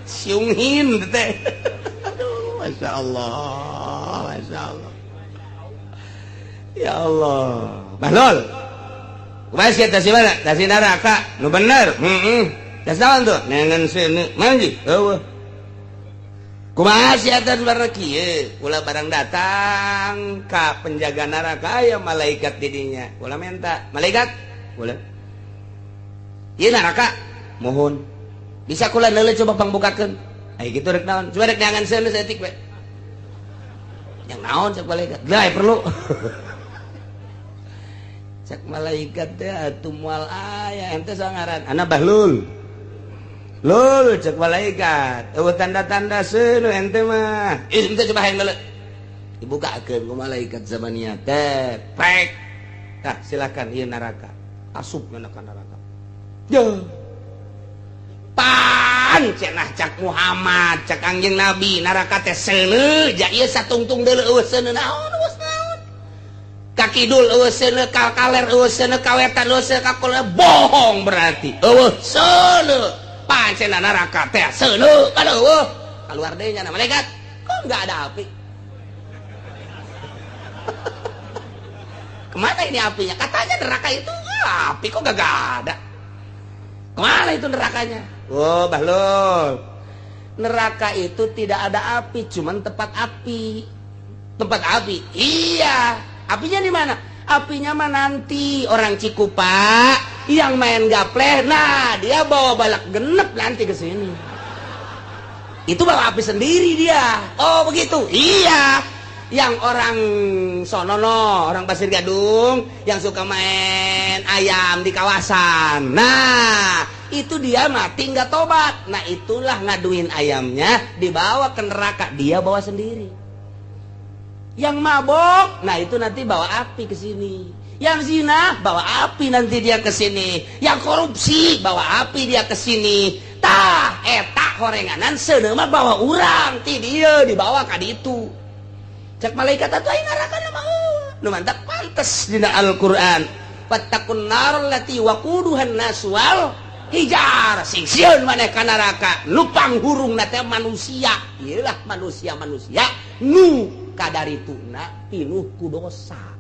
Siunghin teh. Aduh, masya Allah, masya Allah. Ya Allah. Bahlul. Kumaha sia, tas mana? Tas neraka. Nu bener. Heeh. Tas naon tuh? Nengan seuneu. Manji. Eueuh. Kumaha sia tas warna kieu? Ulah barang datang ka penjaga neraka, aya malaikat di dinya. Ulah minta, malaikat. Ulah. Ieu neraka. Mohon. Bisa kula neuleuh, coba pangbukakeun. Ai kitu rek naon? Coba rek neangan seuneu saeutik we. Yang naon cek malaikat? Lah perlu. Cek malaikat teh atuh moal aya ente sangaran. Ana Bahlul. Lul, cek malaikat. Eueuh tanda-tanda seuneu ente mah. Ih, ente coba hayang neuleuh. Dibukakeun ku malaikat zamaniyah teh. Prek. Tah, silakan, ieu neraka. Asup kana ka neraka. Yo. Pan cenah cak Muhammad, cak Kangjeng Nabi, neraka teh seuneu, ja ieu satungtung deuleu eueuh seuneu naon, eueuh naon. Ka kidul eueuh seuneu, ka kaler eueuh seuneu, ka wetan eueuh seuneu, ka kulon, bohong berarti. Eueuh seuneu. Pan cenah neraka teh seuneu, kan eueuh. Keluar deui nya malaikat. Kok enggak ada api? Kemana ini apinya? Katanya neraka itu api, kok gak ada? Kemana itu nerakanya? Oh, Bahlul. Neraka itu tidak ada api, cuman tempat api. Tempat api. Iya. Apinya di mana? Apinya mah nanti orang Cikupa yang main gapleh, nah dia bawa balak genep nanti ke sini. Itu bawa api sendiri dia. Oh, begitu. Iya. Yang orang sonono, orang Pasir Gadung yang suka main ayam di kawasan. Nah, itu dia mati nggak tobat. Nah, itulah ngaduin ayamnya dibawa ke neraka, dia bawa sendiri. Yang mabok, nah itu nanti bawa api ke sini. Yang zina bawa api nanti dia ke sini. Yang korupsi bawa api dia ke sini. Tah, eta horenganan seuneu mah bawa urang ti dieu dibawa ka ditu. Cek malaikat atuh aing neraka mah nu mantap pantes dina Al-Qur'an. Fattaqun nar allati waquduhan nas wal hijar. Sing sieun maneh ka neraka nu panghurungna teh manusia. Ieu lah manusia-manusia nu kadarituna pinuh ku dosa.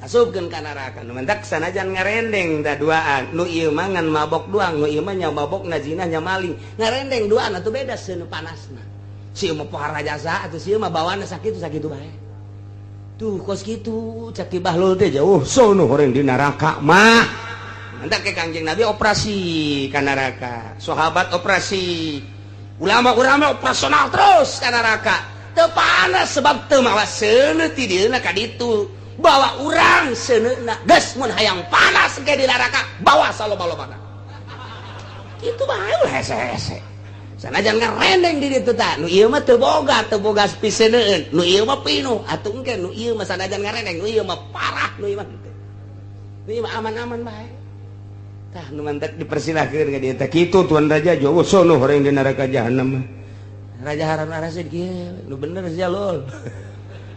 Asupkeun ka neraka nu mantak sanajan ngarendeng da duaan. Nu ieu mah ngan mabok doang, nu ieu mah nya mabok na zina nya maling. Ngarendeng duaan atuh beda seuneu panasna. Si mah pohara jasa atuh si mah bawaanna sakitu sakitu bae. Tuh kos kitu cek Ki Bahlul teh jauh sono horeng di neraka mah. Mantak ke Kangjeng Nabi operasi ka neraka, sahabat operasi, ulama-ulama operasional terus ka neraka. Teu panas sebab teu mawa seuneu ti dieuna ka ditu. Bawa urang seuneuna geus mun hayang panas ge di neraka bawa saloba-lobana. Kitu bae ulah hese-hese. Sanajan ngarendeng di ditu tah, nu ieu mah teu boga piseuneueun, nu ieu mah pinuh, atuh engke nu ieu mah sanajan ngarendeng, nu ieu mah parah, nu ieu mah henteu. Nu ieu mah aman-aman bae. Tah nu mantak dipersilahkeun ka dieu teh kitu tuan raja jauh sono horeng di neraka jahanam. Raja Harun Rasid kieu, nu bener sia lul.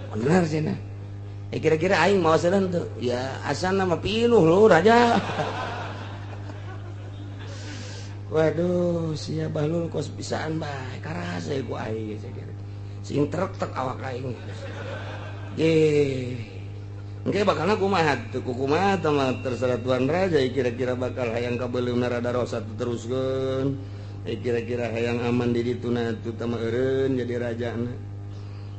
Bener cenah. Eh kira-kira aing mau seuneuh teu? Ya asana mah pinuh lu raja. Waduh, sia Bahlul kos bisaan bae, karasa ku aing sia kira. Sing trek-trek awak aing. Ye. Engke bakalna kumaha teu kumaha tah mah terserah tuan raja, kira-kira bakal hayang kabeuleumna rada rosa teruskeun. Kira-kira hayang aman di dituna atuh tah mah eureun jadi rajana.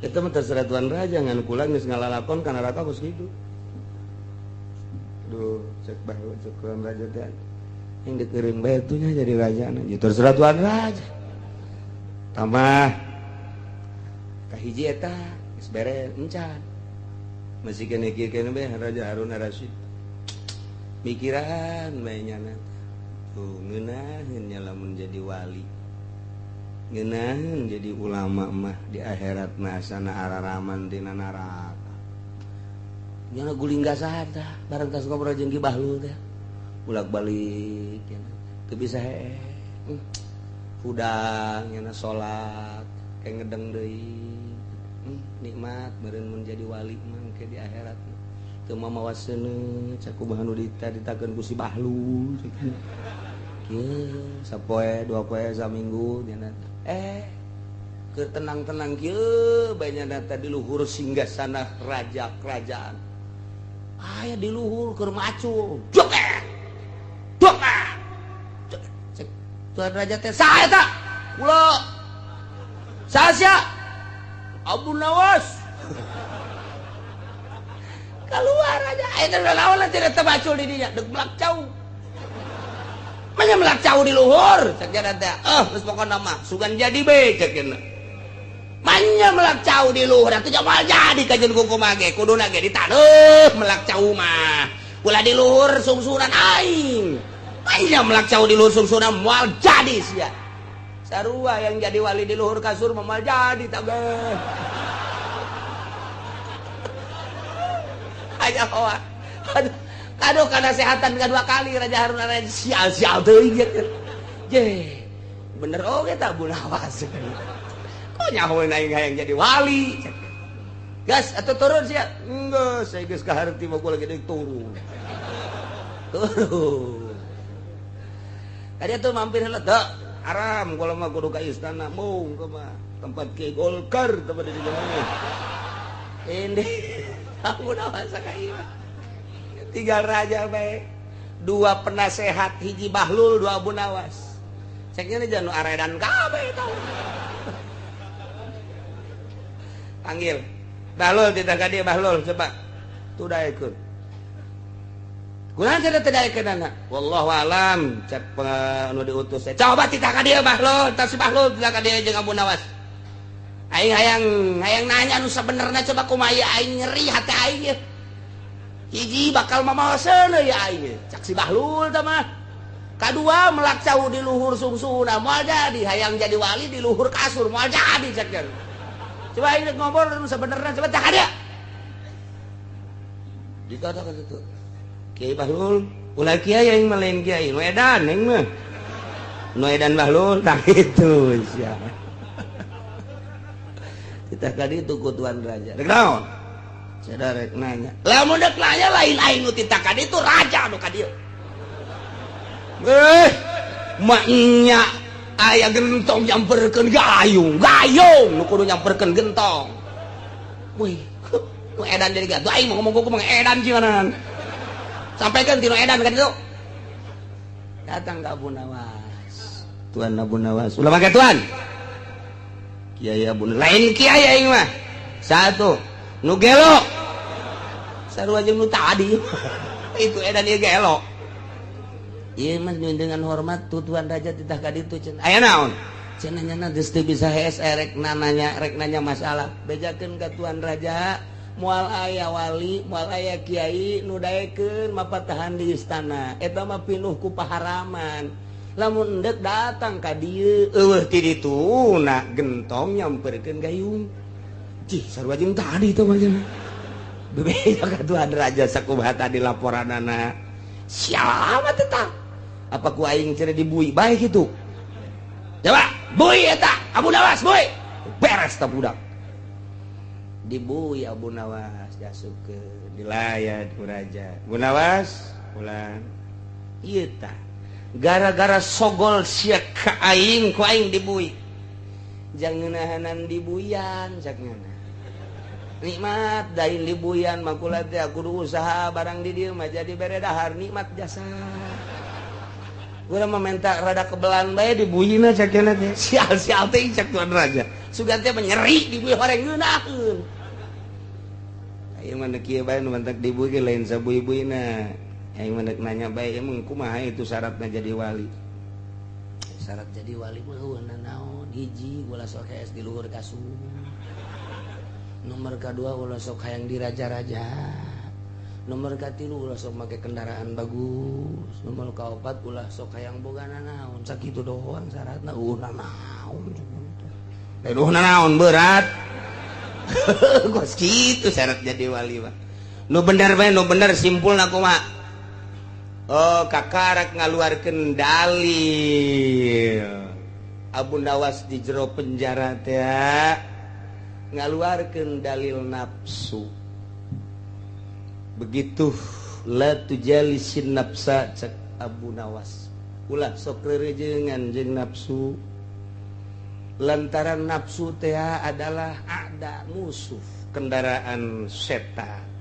Eta mah terserah tuan raja, ngan kula geus ngalalakon ka neraka kos kitu. Duh, cek Bahlul cek tuan raja teh. Yang dikeureun bae tuh nya jadi raja na. Ya terserah tuan raja. Tambah kahiji eta geus beres encan. Masih kene kieu kene bae Raja Harun Rasyid. Mikiran bae nyana. Tuh ngeunaheun nya lamun jadi wali. Ngeunaheun jadi ulama mah di akhirat mah sana araraman tina neraka. Nyana guling gasahan tah bareng tas ngobrol jeung Ki Bahlul teh. Bolak-balik teu bisa hee. Hudang nyana salat kayak ngedeng deui. Nikmat meureun mun jadi wali mah engke di akhirat. Teu mamawa seuneu cak kumaha nu ditakeun ku si Bahlul. Kieu sapoe dua poe saminggu nyana. Keur tenang-tenang kieu bae nyana teh di luhur singgasana raja kerajaan. Aya di luhur keur macul. Joget. Cek tuan raja teh saha eta? Kula. Saha sia? Abu Nawas. Keluar aja. Eta naon tidak teu macul di dinya, deuk belak cau. Manya melak cau di luhur cek jana teh. Eh, geus pokona mah sugan jadi be cek jana. Manya melak cau di luhur atuh moal jadi kajeun kumaha ge kuduna ge ditaneuh melak cau mah. Ulah di luhur sungsunan aing. Manya melak cau di luhur sungsunan moal jadi sia. Sarua yang jadi wali di luhur kasur moal jadi tabeh. Aja hoa. Aduh, aduh karena sehatan kedua kali Raja Harun Raja sial-sial teuing gitu. Je, bener oge tak Abu Nawas. Kok nyahoeun aing hayang jadi wali. Gas atau turun sia? Enggak, saya geus kaharti mah gua lagi deuk turun. Turun. Tadi tuh mampir heula teu. Haram kalau mah kudu ka istana mung mah tempat Ki Golkar tempat di jalannya. Ini Abu Nawas ka ieu. Tiga raja baik, dua penasehat, hiji Bahlul, dua Abu Nawas. Ceknya ini jangan aredan kabeh tau. Panggil Bahlul, tidak dia Bahlul, coba tuh daekeun. Kunaon cenah teu daekeun anak? Wallahu alam, cek nu diutus. Coba titah ka dieu Bahlul, tah si Bahlul titah ka dieu jeung Abu Nawas. Aing hayang hayang nanya nu sabenerna coba kumaha aing nyeri hati aing ye. Hiji bakal mamaoseun ya aing cak si Bahlul tah mah. Kadua melak cau di luhur sungsuna moal jadi, hayang jadi wali di luhur kasur moal jadi cak jan. Coba aing rek ngobrol nu sabenerna coba cak dia. Dikatakan itu. Kiai Bahlul, ulah kiai aing mah lain kiai, nu edan aing mah. Nu edan Bahlul tah kitu sia. Kita kali itu ku tuan raja. Rek naon? Saya rek nanya. Lamun dek nanya lain aing nu titakan itu raja nu ka dieu. Eh, maknya aya gentong nyamperkeun gayung, gayung nu kudu nyamperkeun gentong. Wih, nu edan jadi gatuh aing mau ngomong kumaha edan gimana. Sampaikan tinu edan ka ditu. Datang ke Abu Nawas. Tuan Abu Nawas. Ulah make tuan. Kiai Abu lain kiai aing mah. Satu, nu gelo. Sarua jeung nu tadi. Itu edan ieu gelo. Ieu mah dengan hormat tu tuan raja titah ka ditu cenah. Aya naon? Cenah nya geus teu bisa hees rek nanya rek nanya masalah. Bejakeun ka tuan raja, moal aya wali, moal aya kiai nu daekeun mapatahan di istana. Eta mah pinuh ku paharaman. Lamun endek datang ka dieu eueuh ti dituna gentong nyamperkeun gayung. Cih, sarua jeung tadi teh mah cenah. Bebeja ka tuan raja sakumaha tadi laporanana. Siapa tetap? Apa ku aing cenah dibui bae kitu? Coba, bui eta, Abu Nawas bui. Beres tah budak. Dibui Abu Nawas diasupkeun dilayat ku raja. Abu Nawas pulang. Ieu tah gara-gara sogol sia ka aing ku aing dibui. Jangan ngeunahanan dibuyan cak ngana. Nikmat dain dibuyan mah kula teh kudu usaha barang di dieu mah jadi bere dahar nikmat jasa. Gua mah minta rada kebelan bae dibuyina cak ngana teh. Sial-sial teh cak tuan raja. Sugan teh nyeri dibui horeng ngeunaheun. Ayeuna mah kieu bae nu mantak dibui ge lain sabui-buina. Aing mah nanya bae emang kumaha itu syaratna jadi wali. Syarat jadi wali mah eueuh naon? Hiji ulah sok hees di luhur kasur. Nomor kedua ulah sok hayang di raja-raja. Nomor katilu ulah sok make kendaraan bagus. Nomor kaopat ulah sok hayang boga nanaon. Sakitu doang syaratna eueuh nanaon. Lain eueuh nanaon berat. Kos kitu syarat jadi wali mah. Nu bener bae nu bener simpulna kumaha? Oh, kakarak ngaluarkeun dalil. Abu Nawas di jero penjara teh ngaluarkeun dalil nafsu. Begitu la tujalisin nafsa cek Abu Nawas. Ulah sok rerejengan jeung nafsu. Lantaran nafsu teh adalah ada musuh kendaraan setan.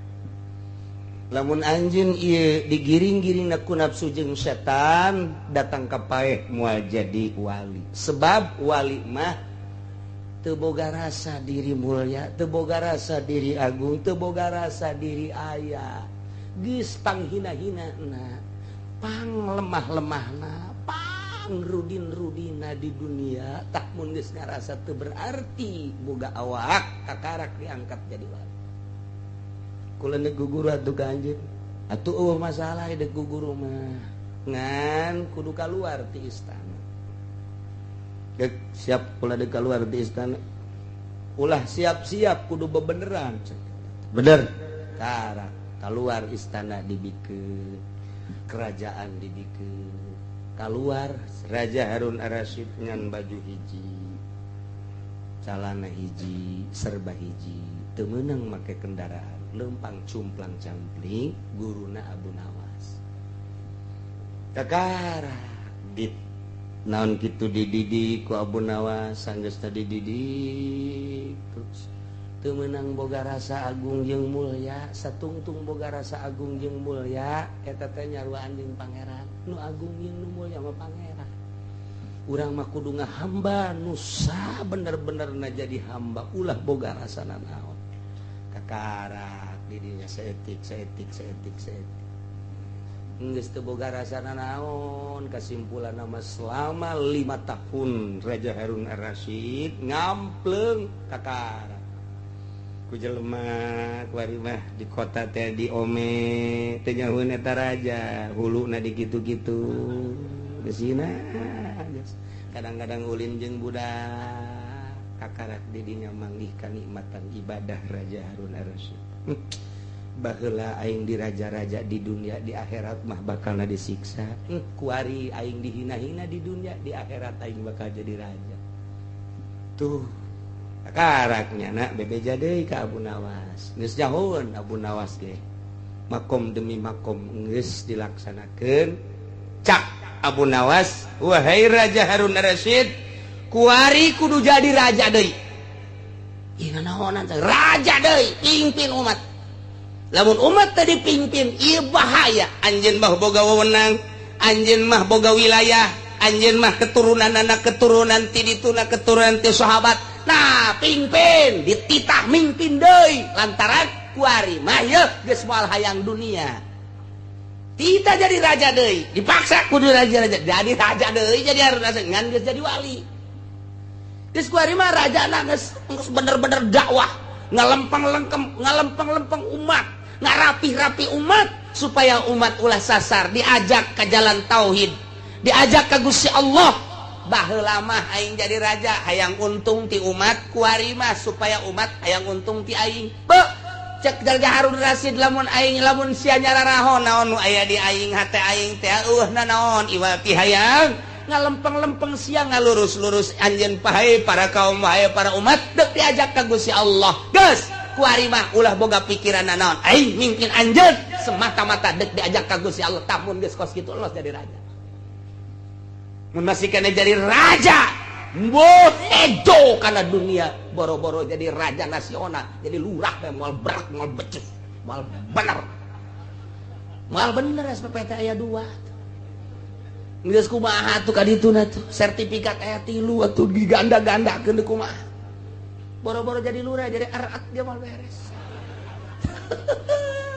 Lamun anjeun ieu digiring-giring ku nafsu jeung setan datang ka paeh moal jadi wali. Sebab wali mah teu boga rasa diri mulia, teu boga rasa diri agung, teu boga rasa diri aya. Geus panghina-hina na. Pang lemah-lemahna, pang rudin-rudina di dunia, tah mun geus ngarasa teu berarti boga awak, kakarak diangkat jadi wali. Kula nek guguru atuh ka anjeun. Atuh eueuh masalah dek guguru mah. Ngan kudu kaluar ti istana. Dek siap kula dek kaluar ti istana. Ulah siap-siap kudu bebeneran. Bener. Karak keluar istana dibikeun, kerajaan dibikeun. Keluar Raja Harun Ar-Rasyid ngan baju hiji, calana hiji, serba hiji, teu meunang make kendaraan, lempang cumplang campling guruna Abu Nawas. Kakara dit naon kitu dididik ku Abu Nawas, sanggeus tadi dididik terus teu meunang boga rasa agung jeung mulya, satungtung boga rasa agung jeung mulya eta teh nyaruaan jeung pangeran. Nu agung jeung nu mulya mah pangeran. Urang mah kudu ngahamba nu sabener-benerna jadi hamba, ulah boga rasa nanaon. Kakarak didinya saeutik saeutik saeutik saeutik. Geus teu boga rasa nanaon, kasimpulan nama selama 5 tahun Raja Harun Ar-Rasyid ngampleung kakarak. Ku jelema kuari mah di kota teh di ome teh nyahueun eta raja, huluna di kitu-kitu. Geusina kadang-kadang ulin jeung budak kakarak didinya manggih kanikmatan ibadah Raja Harun Ar-Rasyid. Baheula aing di raja-raja di dunia, di akhirat mah bakalna disiksa. Kuari aing dihina-hina di dunia, di akhirat aing bakal jadi raja. Tuh karaknya nak bebeja deui ka Abu Nawas. Geus jauheun Abu Nawas ge. Makom demi makom geus dilaksanakeun. Cak Abu Nawas, wahai Raja Harun Ar-Rasyid, kuari kudu jadi raja deui. Ih nanaonan raja deui, pimpin umat. Lamun umat tadi pimpin, ieu bahaya. Anjeun mah boga wewenang, anjeun mah boga wilayah, anjeun mah keturunan anak keturunan ti dituna keturunan ti sahabat. Nah, pimpin, dititah mimpin deui lantaran kuari mah yeuh geus moal hayang dunia. Tita jadi raja deui, dipaksa kudu raja-raja. Jadi raja deui jadi harus raja ngan geus jadi wali. Geus kuari mah rajana geus bener-bener dakwah, ngalempeng-lengkem, ngalempeng-lempeng umat, ngarapih-rapi umat supaya umat ulah sasar, diajak ke jalan tauhid, diajak ke Gusti Allah. Baheula mah aing jadi raja hayang untung ti umat, kuari mah supaya umat hayang untung ti aing. Be cek Raja Harun Rasyid lamun aing lamun sia nyararaho naon nu aya di aing hate aing teh eueuh nanaon iwal ti hayang ngalempeng-lempeng sia ngalurus-lurus anjeun pahe para kaum wae para umat deuk diajak ka Gusti Allah. Geus kuari mah ulah boga pikiran nanaon aing mimpin anjeun semata-mata deuk diajak ka Gusti Allah. Tamun geus kos kitu los jadi raja. Mun masih kena jadi raja mboh edo kana dunia, boro-boro jadi raja nasional, jadi lurah bae moal berak, moal becus, moal bener. Moal bener SPPT aya 2. Geus kumaha atuh ka dituna tuh sertifikat aya 3 atuh diganda-gandakeun deui kumaha. Boro-boro jadi lurah, jadi arat dia moal beres.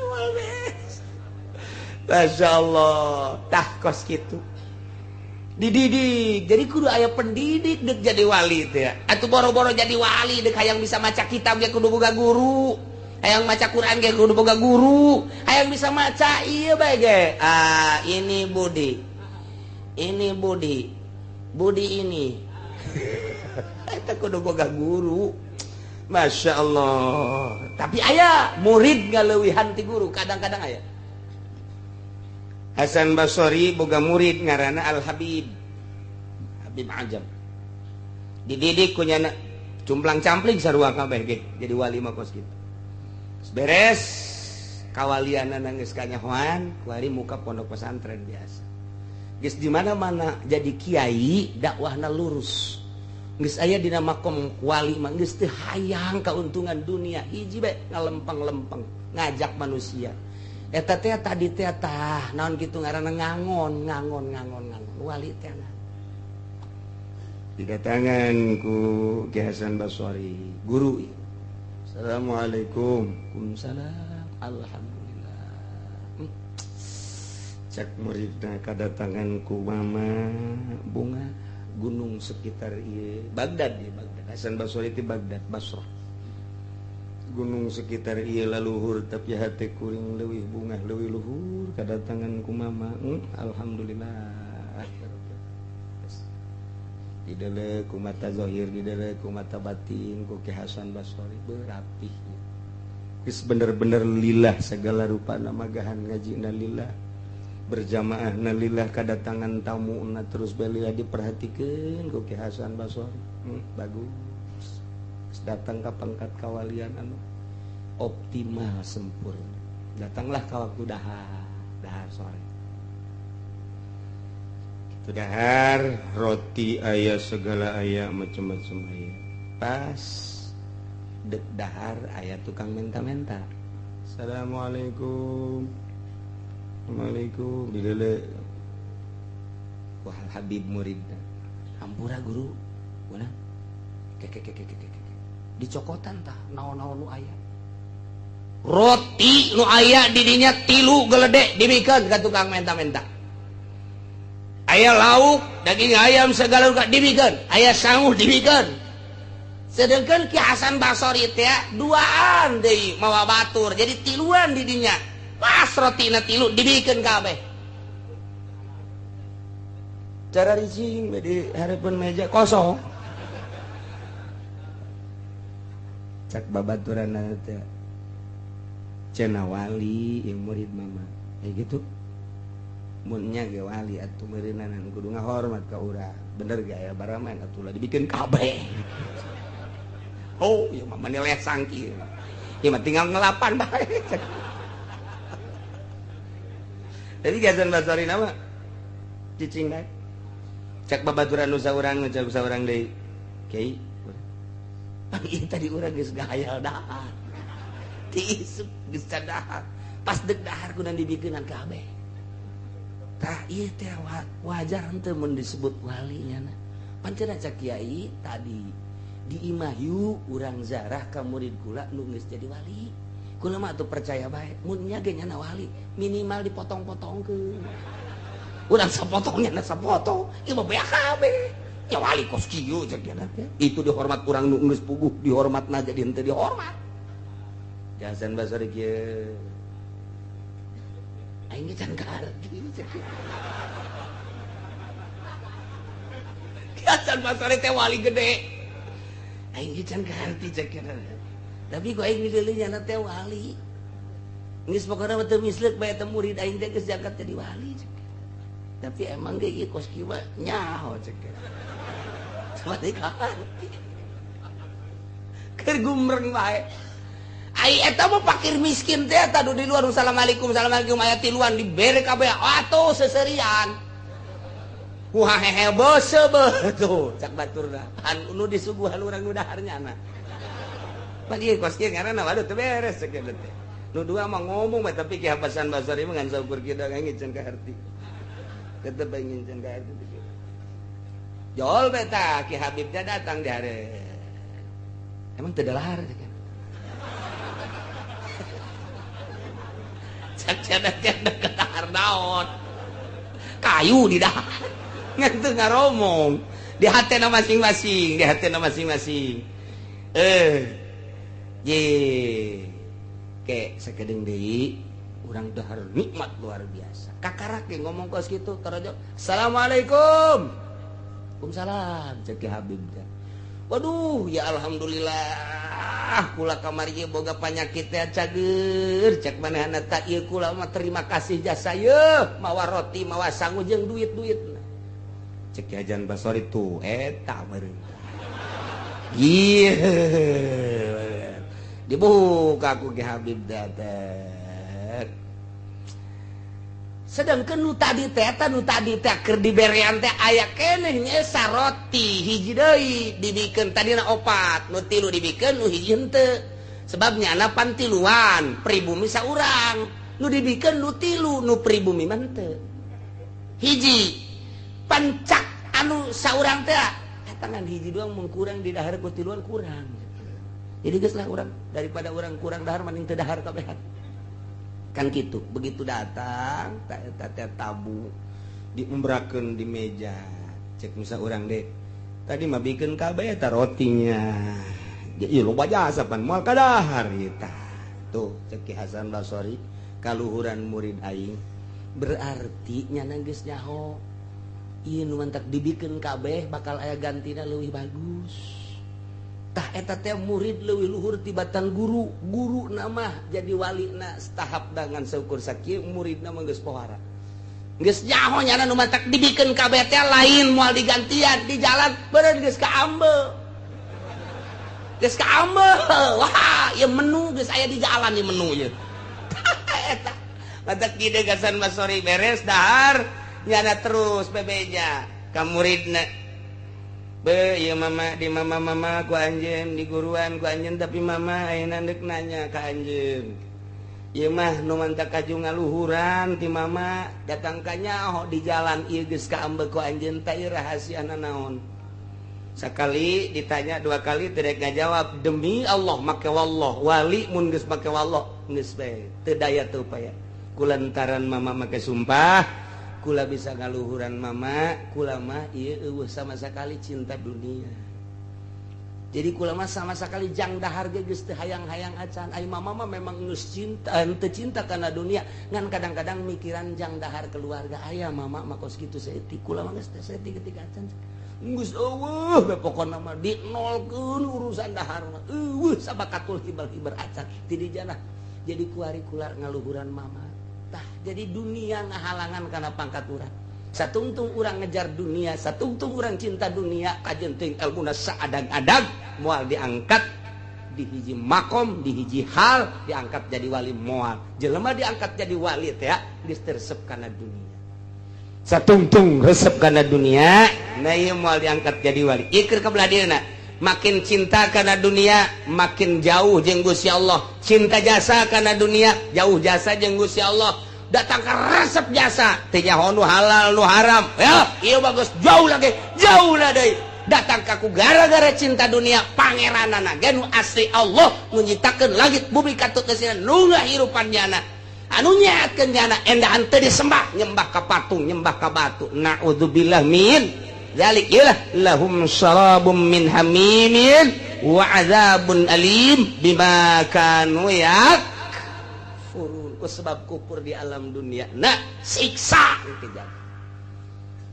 Moal beres. Masya Allah, tah kos kitu. Dididik, jadi kudu aya pendidik dek jadi wali teh. Atuh boro-boro jadi wali dek hayang bisa maca kitab ge kudu boga guru. Hayang maca Quran ge kudu boga guru. Hayang bisa maca ieu bae ge. Ah, ini Budi. Ini Budi. Budi ini. Eta kudu boga guru. Masya Allah. Tapi aya murid ngaleuwihan ti guru, kadang-kadang aya. Hasan Basori boga murid ngaranna Al Habib. Habib Ajam. Dididik ku nyana cumplang campling sarua kabeh ge jadi wali mah kos kitu. Beres kawalianna geus kanyahoan, kuari muka pondok pesantren biasa. Geus di mana-mana jadi kiai dakwahna lurus. Geus aya dina makom wali mah geus teu hayang kauntungan dunia, hiji bae ngalempeng-lempeng ngajak manusia. Eta teh tadi teh tah naon kitu ngaranna ngangon ngangon ngangon ngangon wali teh. Didatangan ku Ki Hasan Basori, guru. Assalamualaikum. Waalaikumsalam. Alhamdulillah. Cak muridna kadatangan ku mama bunga gunung sekitar ieu Baghdad ieu Baghdad. Hasan Basri ti Baghdad Basrah. Gunung sekitar ieu laluhur tapi hate kuring leuwih bungah leuwih luhur kadatangan ku mama. Alhamdulillah. Didele ku mata zahir, didele ku mata batin, ku Ki Hasan Basri berapih. Geus bener-bener lillah segala rupa namagahan ngajina lillah, berjamaah na lillah, kadatangan tamu na terus belilah diperhatikeun ku Ki Hasan Basri. Bagus. Datang ka pangkat kawalian anu optimal sempurna. Datanglah ka waktu dahar, dahar sore. Dahar roti aya segala aya macam-macam aya. Pas dek dahar aya tukang menta-menta. Assalamualaikum. Assalamualaikum. Dilele ku Habib muridna. Hampura guru. Guna. Keke keke keke keke. Dicokotan tah naon-naon nu aya. Roti nu aya di dinya 3 geledek dibikeun ka tukang menta-menta. Aya lauk, daging ayam segala rupa dibikeun, aya sangu dibikeun. Sedangkan Ki Hasan Basri teh duaan deui mawa batur, jadi tiluan di dinya. Pas rotina 3 dibikeun kabeh. Cara ricing di hareupeun meja kosong. Cak babaturanna teh cenah wali yang murid mama. Kayak gitu. Munnya ge wali atuh meureunanan kudu ngahormat ka urang. Bener ge aya baraman atuh lah dibikeun kabeh. Oh, ieu mah mani lesang kieu. Ieu mah tinggal ngelapan bae. Jadi Hasan Basri nama cicing bae. Cak babaturan nu saurang nu saurang deui. Kiai. Pan ieu tadi urang geus gahayal dahar. Ti isuk geus dahar. Pas deuk dahar kudu dibikeunan kabeh. Tah ieu teh wajar henteu mun disebut wali nya. Pancen cak kiai tadi di imah yu urang zarah ka murid kula nu geus jadi wali. Kula mah atuh percaya bae mun nya ge nyana wali minimal dipotong-potongkeun. Urang sapotong nyana sapotong, ieu mah beak kabeh. Nya wali kos kieu cak nya teh. Itu dihormat urang nu geus puguh dihormatna jadi henteu dihormat. Hasan Basri kieu. Aing ge can kaharti cek. Ki Hasan Basri teh wali gede. Aing ge can kaharti cek. Tapi ku aing dideuleu nyana teh wali. Geus pokona mah teu misleuk bae teh murid aing teh geus diangkat jadi wali cek. Tapi emang ge ieu kos kieu mah nyaho cek. Sampai kaharti. Keur gumreng bae. Ai eta mah fakir miskin teh eta di luar assalamualaikum assalamualaikum aya tiluan dibere kabeh atuh seserian. Wah hehe beuseum tuh cak baturna. Anu disuguhan urang nu dahar nyana. Pan ieu kos kieu ngaranna waduh teu beres cek teh. Nu dua mah ngomong mah tapi Ki Hasan Basri mah ngan saukur kieu aing can kaharti. Tetep aing can kaharti. Jol beta Ki Habibnya datang di hare. Emang teu dahar cek. Cek dahar naon kayu di dahar ngan teu ngaromong di hatena masing-masing di hatena masing-masing ye ke sakedeung deui urang dahar nikmat luar biasa kakarak ge ngomong kos kitu tarajo assalamualaikum waalaikumsalam cek Ki Habib teh. Waduh ya alhamdulillah kula kamari ieu boga panyakit teh cager cek manehna ta ieu kula mah terima kasih jasa yeuh mawa roti mawa sangu jeung duit-duitna cek Ki Hasan Basri tuh eta meureun ieu dibuka ku Ki Habib teh. Sedangkan nu tadi teh eta nu tadi teh keur diberean teh aya keneh nya roti hiji deui dibikeun tadina 4 nu 3 dibikeun nu hiji henteu. Sebab nyana pan tiluan pribumi saurang nu dibikeun nu 3 nu pribumi mah henteu. Hiji pancak anu saurang teh eta ngan hiji doang mun kurang di dahar ku tiluan kurang. Jadi geus lah urang daripada urang kurang dahar mending teu dahar kabehan. Kan gitu. Begitu datang, tak eta teh tabu diumbrakeun di meja. Cek musa urang deh. Tadi mah bikin kabeh eta rotinya. Ieu loba jasa pan moal kadahar ieu tah. Tuh cek Ki Hasan Basori kaluhuran murid aing. Berarti nyana geus nyaho. Ieu nu mantak dibikeun kabeh bakal aya gantina leuwih bagus. Tah eta teh murid leuwih luhur tibatan guru. Guru nama jadi wali na tahap dengan seukur sakieu, murid mah geus pohara. Geus nyaho nyana nu mantak dibikeun kabeh teh lain moal digantian di jalan beureun geus kaambe. Geus kaambe. Wah, ieu menu geus aya di jalan ieu menu ieu. Eta mantak kieu Hasan Basori beres dahar nyana terus bebeja ka muridna. Be, ieu mama di mama mama ku anjeun, di guruan ku anjeun, tapi mama ayeuna deuk nanya ka anjeun. Ieu mah nu mantak kaju ngaluhuran ti mama datang ka nyaho di jalan ieu geus kaambe ku anjeun teh rahasiana naon. Sekali ditanya, dua kali tidak ngajawab. Demi Allah, make wallah, wali mun geus make wallah geus bae teu daya teu upaya. Kulantaran mama make sumpah kula bisa ngaluhuran mama, kula mah ieu eueuh sama sekali cinta dunia. Jadi kula mah sama sekali jang dahar ge geus teu hayang-hayang acan. Ai mama mah memang geus cinta teu cinta kana dunia, ngan kadang-kadang mikiran jang dahar keluarga aya. Mama mah kos kitu saeutik, kula mah geus teu saeutik ketika acan. Geus eueuh be, pokona mah dinolkeun urusan dahar mah eueuh sabakatul hibal-hibar acan ti dijana. Jadi kuari kula ngaluhuran mama tah. Jadi dunia ngahalangan kana pangkat urang. Satungtung urang ngejar dunia, satungtung urang cinta dunia, kajen teuing ilmuna saadag-adag moal diangkat di hiji makom, di hiji hal diangkat jadi wali moal. Jelema diangkat jadi wali teh geus resep kana dunia. Satungtung resep kana dunia, nah ieu moal diangkat jadi wali. Ieu keur kabelah dieuna. Makin cinta kana dunia, makin jauh jeung Gusti Allah. Cinta jasa kana dunia, jauh jasa jeung Gusti Allah. Datang ke resep jasa teu nyaho nu halal nu haram ya, ieu bagus jauh lagi, jauh lah deui. Datang kaku gara-gara cinta dunia, pangeranana ge nu asli Allah nu nyiptakeun langit bumi katut geusina, nu ngahirupan nyana, anu nyehatkeun nyana, endahan teu disembah, nyembah ka patung, nyembah ka batu. Naudzubillah min dzalik. Iyalah, lahum syarabum min hamimin wa adzabun alim bima kanu yakfurun. Ku sebab kufur di alam dunia, nah siksa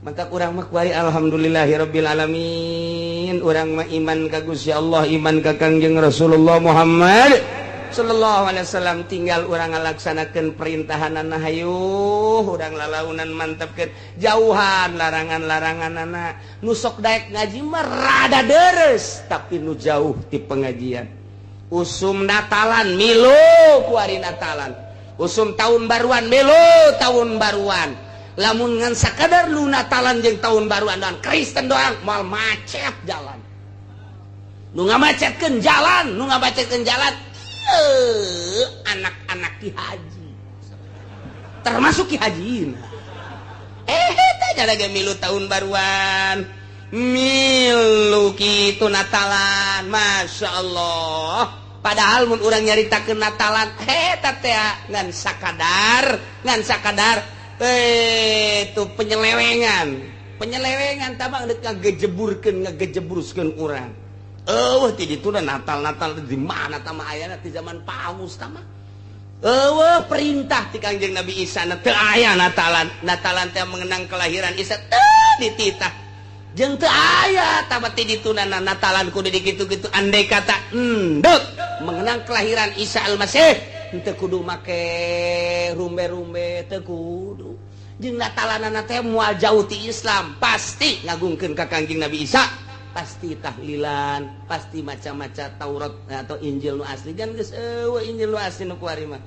maka urang mah kuari alhamdulillahirabbil alamin, urang mah iman ka Gusti Allah, iman ka Kangjeng Rasulullah Muhammad sallallahu alaihi wasallam. Tinggal urang ngalaksanakeun perintahanana, hayu urang lalaunan mantepkeun, jauhan larangan-laranganana. Nu sok daek ngaji mah rada deres, tapi nu jauh ti pengajian, usum Natalan milu kuari Natalan, usum tahun baruan milu tahun baruan. Lamun ngan sakadar nu Natalan jeung tahun baruan doang, Kristen doang, moal macet jalan. Nu ngamacetkeun jalan, nu ngamacetkeun jalan anak-anak ki haji, termasuk ki haji. Tanya lagi milu tahun baruan, milu kitu Natalan, Masya Allah. Padahal mun urang nyaritakeun Natalan eta teh ngan sakadar, ngan sakadar itu penyelewengan, penyelewengan tabang deuk ngagejeburkeun, ngagejebruskeun urang. Eueuh ti ditu Natal. Natal di mana tama ayana? Ti zaman paus tama. Eueuh perintah ti Kangjeng Nabi Isa na teu aya Natalan. Natalan teh mengenang kelahiran Isa teu dititah jeung teu aya tama ti ditunana Natalan kudu dikitu-kitu. Andai kata endek mengenang kelahiran Isa Al-Masih, henteu kudu make rumbe-rumbe, teu kudu. Jeung Natalanana teh moal jauh ti Islam, pasti ngagungkeun ka Kangjeng Nabi Isa, pasti tahlilan, pasti macam-macam Taurat atau Injil nu asli. Kan geus eueuh Injil nu asli nu kuari mah,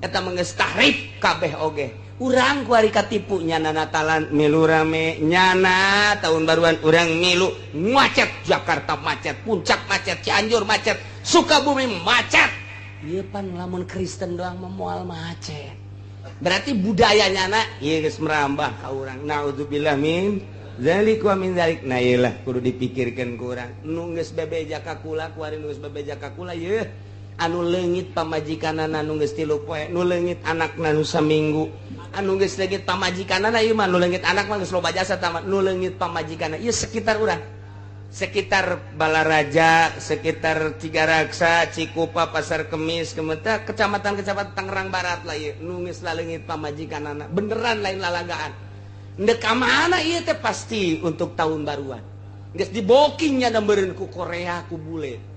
eta mah geus tahrif kabeh oge. Urang kuari katipu, nyana Natalan milu rame, nyana tahun baruan urang milu, macet Jakarta, macet Puncak, macet Cianjur, macet Sukabumi, macet. Ieu pan lamun Kristen doang mah moal macet. Berarti budayanya na ieu geus merambah ka urang. Naudzubillah min dzalik wa min dzalik. Nah, iyalah kudu dipikirkeun ku urang nu geus bebeja ka kula kuari, nu geus bebeja ka kula yeuh. Anu leungit pamajikanana nu geus 3 poe, nu leungit anakna nu saminggu, anu geus leungit pamajikanana ieu mah, nu leungit anak mah geus loba jasa tamat, nu leungit pamajikanana ieu sekitar urang, sekitar Balaraja, sekitar Tigaraksa, Cikupa, Pasar Kemis, Kemeta, kecamatan-kecamatan Tangerang Barat lah ieu nu geus laleungit pamajikanana beneran, lain lalagaan. Ndek ka mana ieu teh? Pasti untuk tahun baruan geus dibokingnya dan meureun ku Korea, ku bule.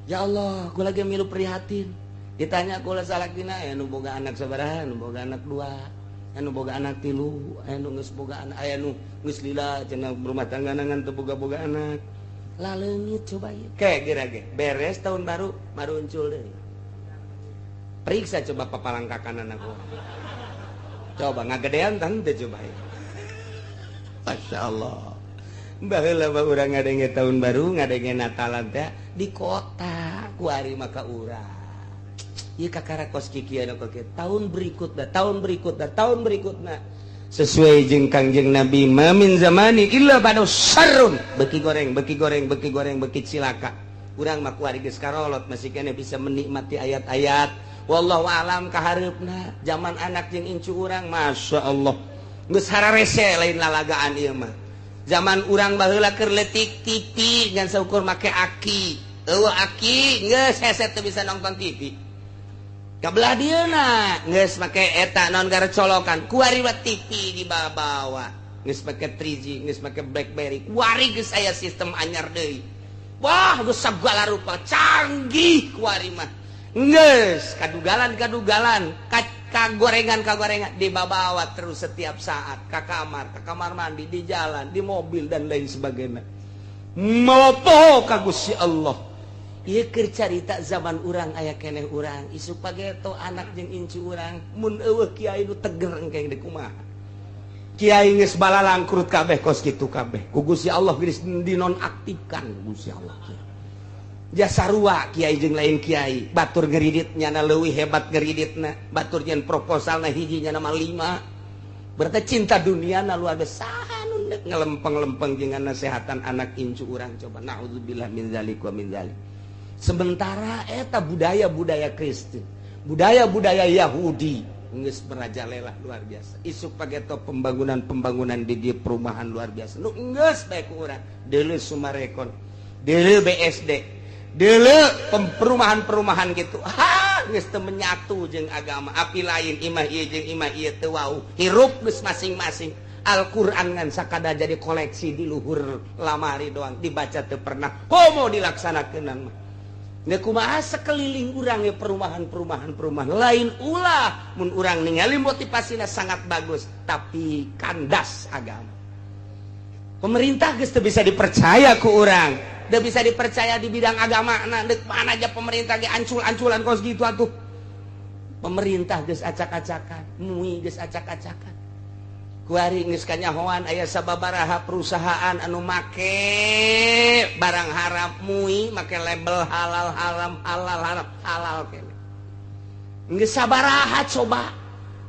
Ya Allah, gue lagi milu prihatin. Ditanya ku salakina, aya nu boga anak sabaraha? Nu boga anak dua, anu boga anak tilu, aya nu geus boga anak, aya nu geus lila cenah berumah tangga ngan teu boga-boga anak. Laleungit coba ieu. Kayak geura ge beres tahun baru maruncul deui. Periksa coba papalangkakan anak gua. Coba ngagedean tante coba ya. Masya Allah. Baheula mah urang ngadenge tahun baru, ngadenge Natalan teh di kota, kuari maka urang. Ieu kakara kos kikieu anu kieu. Tahun berikutna, tahun berikutna, tahun berikutna. Sesuai jeung Kangjeng Nabi, ma min zamani illa ba'da syarrun. Beki goreng, beki goreng, beki goreng, beki cilaka. Urang mah kuari geus karolot, masih keneh bisa menikmati ayat-ayat. Wallahu alam kahareupna zaman anak jeung incu urang, Masya Allah. Geus hararese, lain lalagaan ieu mah. Zaman urang baheula keur leutik, TV ngan saukur make aki, eueuh aki geus hese, teu bisa nonton TV. Kabelah dieuna geus make eta naon, gara colokan. Kuari mah TV dibawa, geus make 3G, geus make BlackBerry. Kuari geus aya sistem anyar deui. Wah, geus sagala rupa canggih. Kuari mah geus kadugalan-kadugalan, kagorengan-kagorengan dibawa terus setiap saat ke kamar mandi, di jalan, di mobil, dan lain sebagainya. Mopo ka Gusti Allah. Ieu keur carita zaman urang aya keneh urang. Isuk pageto anak jeung incu urang, mun eueuh kiai nu teger, engke deuk kumaha? Kiai geus balalangkrut kabeh, kos kitu kabeh. Ku Gusti Allah geus dinonaktifkan Gusti Allah. Jasa sarua kiai jeung lain kiai, batur ngeridit nyana leuwih hebat ngeriditna, batur nyen proposalna hiji nyana mah lima. Berarti cinta dunia na luar biasa. Nu deuk ngelempeng-lempeng jeung nasehatan anak incu urang coba? Naudzubillah min zalik wa min zalik. Sementara eta budaya-budaya Kristen, budaya-budaya Yahudi geus merajalela luar biasa. Isuk pageto pembangunan-pembangunan di dieu, perumahan luar biasa nu geus bae ku urang. Deuleu Summarecon, deuleu BSD, deuleu perumahan-perumahan gitu. Ha, geus teu menyatu jeung agama. Api lain imah ieu jeung imah ieu teu wau, hirup geus masing-masing. Al-Qur'an ngan sakada jadi koleksi di luhur lamari doang, dibaca teu pernah, komo dilaksanakeun mah. Nggak kumaha sekeliling urang ya, perumahan-perumahan, perumahan lain. Ulah mun urang ningali motivasinya sangat bagus, tapi kandas agama. Pemerintah geus teu bisa dipercaya ku urang, teu bisa dipercaya di bidang agama. Nah, deuk mana aja pemerintah ge ancul-anculan kos gitu atuh. Pemerintah geus acak-acakan, MUI geus acak-acakan. Kuari geus kanyahoan aya sababaraha perusahaan anu make barang haram, MUI make label halal, haram, halal, haram, halal kene. Geus sabaraha coba,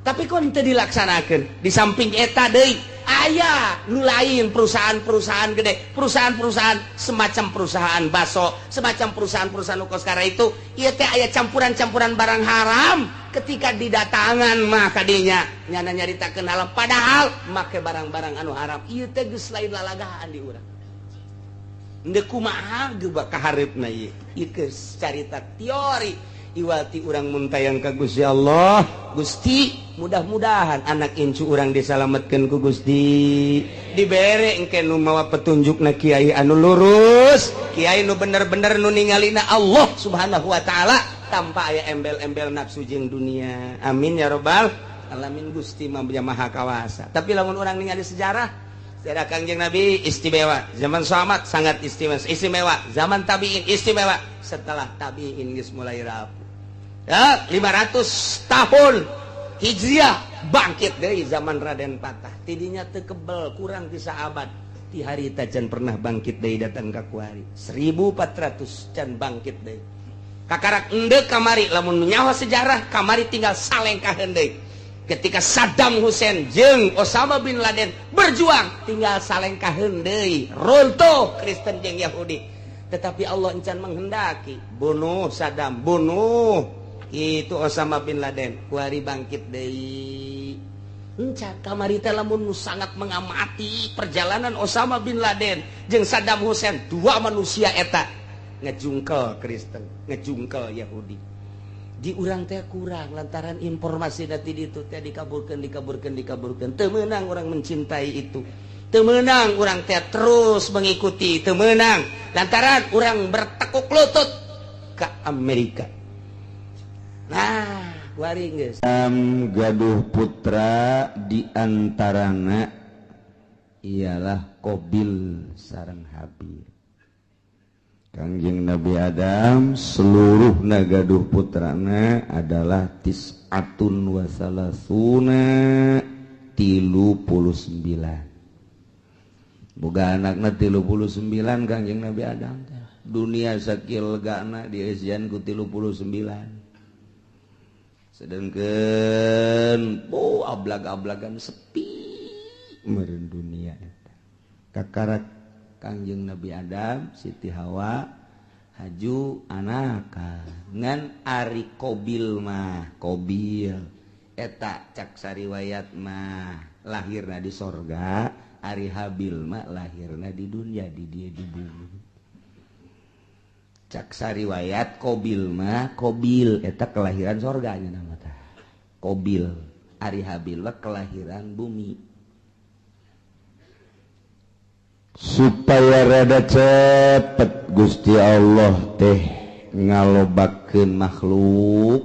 tapi kok teu dilaksanakeun? Di samping eta deui aya nu lain, perusahaan-perusahaan gede, perusahaan-perusahaan semacam perusahaan baso, semacam perusahaan-perusahaan nu kos itu ieu teh aya campuran-campuran barang haram. Ketika didatangan mah kadinya nyana nyaritakeun halal, padahal make barang-barang anu haram. Ieu teh geus lain lalagaan di urang. Ndek kumaha geubak kahareupna ieu? Ieu geus carita teori iwati urang muntayang ka Gusti Allah. Gusti, mudah-mudahan anak incu urang disalametkeun ku Gusti, dibere engke nu mawa petunjuk na, kiai anu lurus, kiai nu bener-bener nu ningalina Allah Subhanahu wa Ta'ala tanpa aya embel-embel nafsu jeung dunia. Amin ya robbal alamin. Gusti mah maha kawasa. Tapi lamun urang ningali sejarah, sejarah Kangjeng Nabi istimewa, zaman sahabat sangat istimewa, istimewa zaman tabiin istimewa, setelah tabiin geus mulai rapuh ya. 500 tahun Hijriah bangkit dari zaman Raden Patah, tidinya teu kebel, kurang ti saabad ti harita can pernah bangkit deui datang ka kuari. 1400 can bangkit deui. Kakarak endek kamari, lamun nyawa sejarah kamari tinggal salengkaheun deui. Ketika Saddam Hussein jeung Osama bin Laden berjuang, tinggal salengkaheun deui, runtuh Kristen jeung Yahudi. Tetapi Allah encan menghendaki bunuh Saddam, bunuh itu Osama bin Laden. Kuari bangkit deui. Encan kamari teh lamun nu sangat mengamati perjalanan Osama bin Laden jeung Saddam Hussein, dua manusia eta ngejungkel Kristen, ngejungkel Yahudi. Di urang teh kurang lantaran informasi nanti itu teh dikaburkan, dikaburkan, dikaburkan. Teu meunang orang mencintai itu, teu meunang urang teh terus mengikuti, teu meunang lantaran urang bertekuk lutut ke Amerika. Nah, kuari geus gaduh putra, diantarana ialah Kobil sareng Habil. Kangjeng Nabi Adam seluruh gaduh putrana adalah tis'atun wasalasuna, 39. Boga anakna 39 Kangjeng Nabi Adam teh. Dunia sakieu legana dieusian ku 39, sedangkan oh, ablag-ablagan sepi meureun dunia eta. Kakarak Kangjeng Nabi Adam, Siti Hawa haju anak ngan ari Kobil mah, Kobil eta cak sariwayat mah lahirna di sorga, ari Habil mah lahirna di dunia, di dia di bumi. Cak sariwayat Kobil mah, Kobil eta kelahiran sorganya nama tah Kobil, ari Habil mah kelahiran bumi. Supaya rada cepet Gusti Allah teh ngalobakeun makhluk,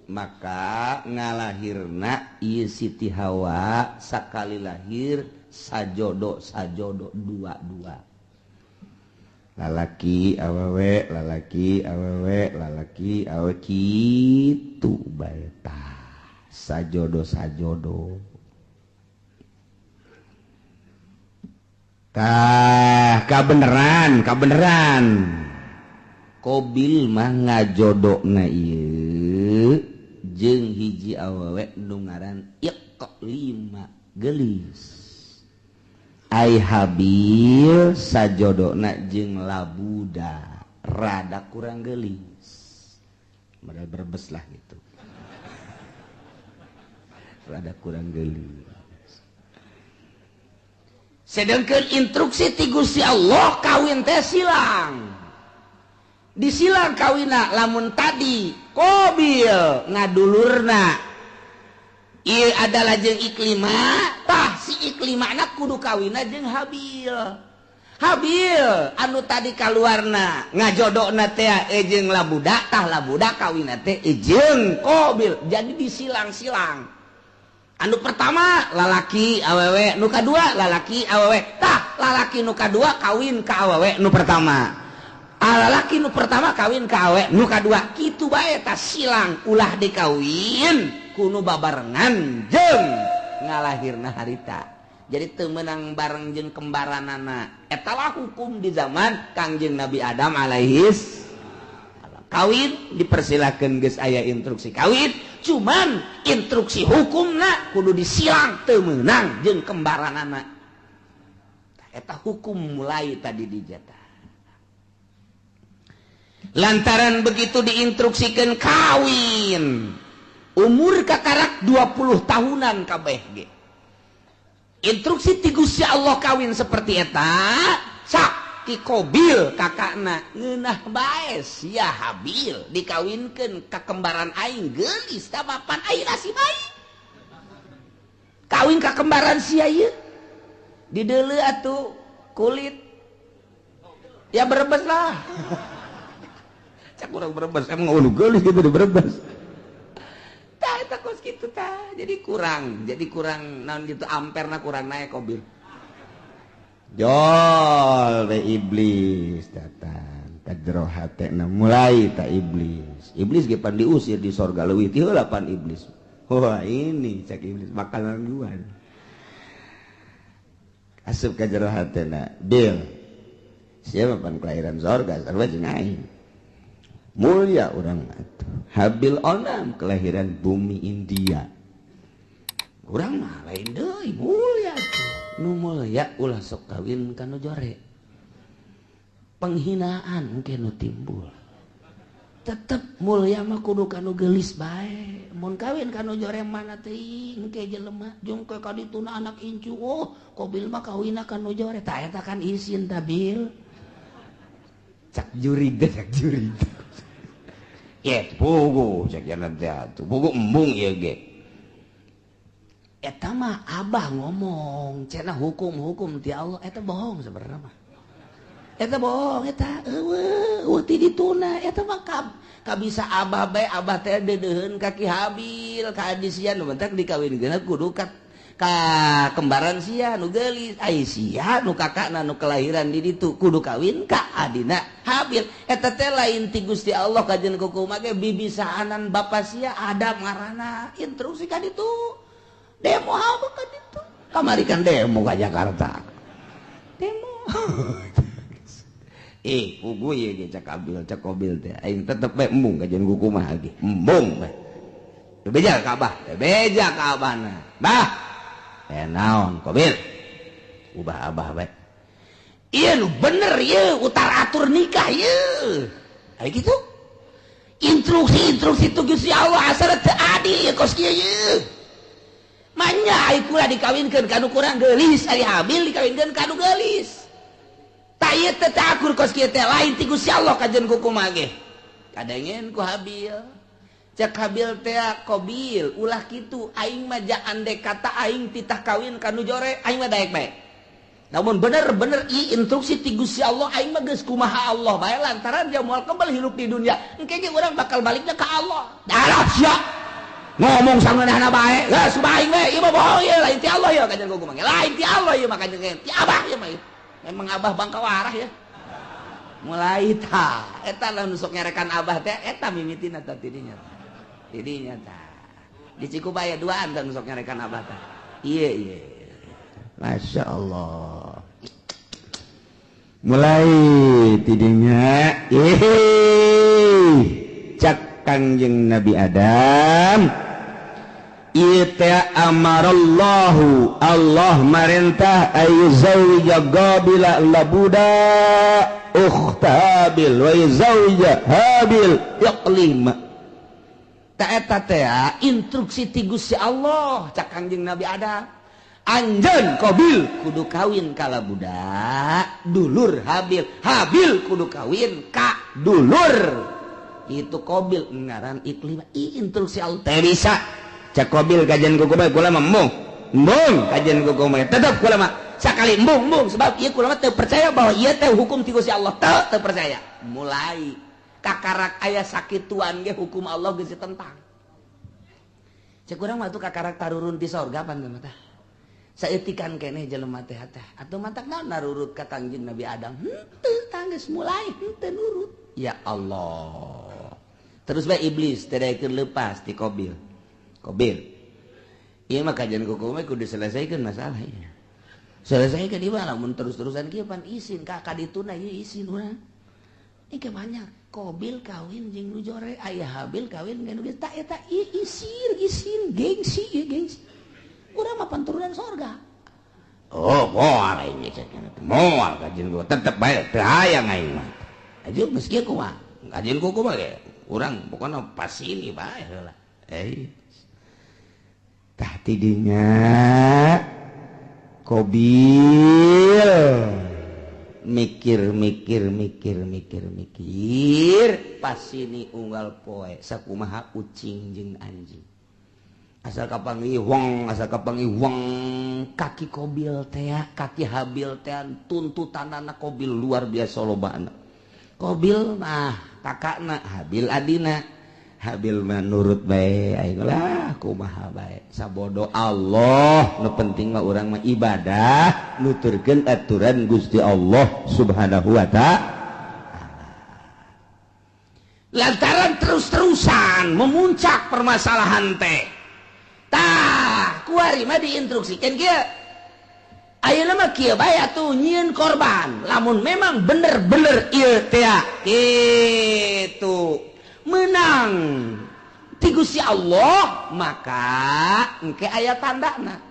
maka ngalahirna ieu Siti Hawa sakali lahir sajodo sajodo, dua-dua, lalaki awewe, lalaki awewe, lalaki awewe, kitu bae tah sajodo sajodo. Tah kabeneran, kabeneran Kobil mah ngajodona ieu jeung hiji awewe nu ngaran Iqlima, geulis. Ai Habil sajodona jeung Labuda, rada kurang geulis, modal Brebes lah gitu, rada kurang geulis. Sedangkan instruksi ti Gusti Allah kawin teh silang, disilang kawina. Lamun tadi Kobil ngadulurna ieu adalah jeung Iklima, tah si Iklima na kudu kawina jeung Habil. Habil anu tadi kaluarna ngajodokna teh jeung Labuda, tah Labuda kawina teh jeung Kobil. Jadi disilang-silang. Anu pertama lalaki awewe, nu kadua lalaki awewe, tah lalaki nu kadua kawin ka awewe nu pertama, lalaki nu pertama kawin ka awewe nu kadua, kitu bae tah silang, ulah dikawin kuno babarengan jeung ngalahirna harita. Jadi teu meunang bareng jeung kembaranana. Eta lah hukum di zaman Kangjeng Nabi Adam alaihis kawin dipersilakan, geus aya instruksi kawin, cuman instruksi hukumna kudu disilang, teu meunang jeung kembaranana. Eta hukum mulai tadi dijatah. Lantaran begitu diinstruksikan kawin umur kakarak 20 tahunan kabeh ge. Instruksi ti Gusti Allah kawin seperti eta, sak ti Kobil kakakna ngeunah bae sia Habil dikawinkeun ka kembaran aing, geulis tah mapan aing nasib aing. Kawin ka kembaran sia ieu. Dideuleu atuh kulit. Ya Brebes lah. Cak urang Brebes emang ulu geulis gitu di Brebes. Tah eta kos kitu tah. Jadi kurang naon gitu, amperna kurang naik Kobil. Jol we iblis datang ka jero hatena, mulai tak iblis. Iblis ge pan diusir di sorga leuwih ti heula pan iblis. Wah, ini cek iblis makanan gua. Asup ka jero hatena, Bil. Siapa pan kelahiran sorga sarua jeung aing. Mulia urang atuh. Habil onam kelahiran bumi India. Urang mah lain deui, mulia tuh. Nu mulia ulah sok kawin ka nu jore. Penghinaan engke nu timbul. Tetep mulia mah kudu kanu geulis bae. Mun kawin kanu jore mana teh engke jelema jeung ke kadituna anak incu. Oh, Kobil mah kawinna kanu jore. Tah eta kan isin tabil. Cak jurig teh cak jurig. Ye, pugu cak jalan teh atuh. Pugu embung ieu ge. Eta mah abah ngomong, cenah hukum-hukum ti Allah eta bohong sebenarnya mah. Eta bohong eta eueuh ti dituna eta mah kabisa abah bae abah teh deudeuheun ka Ki Habil ka adi sia nu bentak dikawinkeun kudu ka kembaran sia nu geulis ai sia nu kakakna nu kelahiran di ditu kudu kawin ka adina Habil eta teh lain ti Gusti Allah kajen kukumaha ge bibisaanan bapa sia Adam ngaranna instruksi ka ditu demo apa ka ditu kamari kan demo ka Jakarta demo. Pugu ieu ge cak Abil cak Kobil teh aing tetep bae embung kajian kumaha ge embung bae bebeja ka abah bebeja ka abahna bah naon Kobil ubah abah bae ieu nu bener ieu utar atur nikah ieu aya kitu instruksi-instruksi tu Gusti Allah asal teu adil ieu kos kieu ieu manya ai kula dikawinkeun ka nu kurang geulis ari Habil dikawinkeun ka nu geulis. Ieu teh akur kos kieu teh lain ti Gusti Allah kajen kukumaha ge. Kadengen ku Habil. Cek Habil teh Kobil ulah kitu aing mah andek kata aing titah kawin ka nu jore aing mah daek bae. Namun bener-bener ieu instruksi ti Gusti Allah aing mah geus kumaha Allah bae lantaran dia moal kembali hirup di dunia. Engke ge urang bakal baliknya ka Allah. Darah sia. Ngomong sangeunahna bae. Geus kumaha aing we ieu mah bohong ieu lain ti Allah ieu kajen kukumaha ge. Lain ti Allah ieu mah kajen ti abah ieu mah. Memang abah bangka warah ya. Mulai ta eta lah nu sok nyarekan abah teh eta mimitina tah tidinya. Tidinya tah. Di Cikubaya duaan tah nu sok nyarekan abah tah. Ieu ieu. Masya Allah. Mulai tidinya cak Kangjeng Nabi Adam Ita amarallahu Allah marintah ayu zawija Qabila labuda ukhta Habil wa yuzawija Habil Iqlima. Ta eta teh instruksi ti Gusti Allah cak Kangjeng Nabi Adam anjeun Qabil kudu kawin ka labuda dulur Habil, Habil kudu kawin ka dulur itu Qabil ngaran Iqlima. Instruksi Allah teh bisa cak Kobil kajian kuku bae kula mah embung embung kajian kuku bae tetep kula mah sakali embung embung sebab ieu kula mah teu percaya bahwa ieu teh hukum ti Gusti Allah teu percaya mulai kakarak aya sakituan ge hukum Allah geus ditentang. Cek urang mah tuh kakarak tarurun ti sorga pan teh tah saeutikan keneh jelema teh teh atuh matak naon narurut ka Kangjeng Nabi Adam henteu tah geus mulai henteu nurut ya Allah. Terus bae iblis teh daekeun leupas ti Kobil. Kobil ieu mah kajian kuku mah kudu diselesaikan masalah ieu. Selesaikan ieu mah lamun terus-terusan kieu pan isin ka kadituna ieu isin urang. Ieu banyak Kobil kawin jeung nu jore aya Habil kawin jeung nu geus tah eta ieu isin isin gengsi ieu gengsi. Urang mah panturunan sorga. Oh moal aing cek moal kajian kuku tetep bae teu hayang aing mah. Aju geus kieu kumaha? Kajian kuku mah ge urang pokona pasini bae heula. Tah tidinya Kobil mikir mikir mikir mikir mikir pas sini unggal poe sakumaha ucing jeung anjing asal kapanggih wong asal kapanggih wong kaki Kobil teh kaki Habil teh tuntutanana Kobil luar biasa lobana. Kobil mah kakakna Habil adina Habil mah nurut bae aing lah kumaha bae sabodo Allah nu penting mah urang mah ibadah nuturkeun aturan Gusti Allah Subhanahu wa ta'ala. Lantaran terus-terusan memuncak permasalahan teh tah kuari mah diinstruksikeun kieu ayeuna mah kieu bae atuh nyieun korban lamun memang bener-bener ieu teh kitu menang ti Gusti Allah maka engke aya tandana.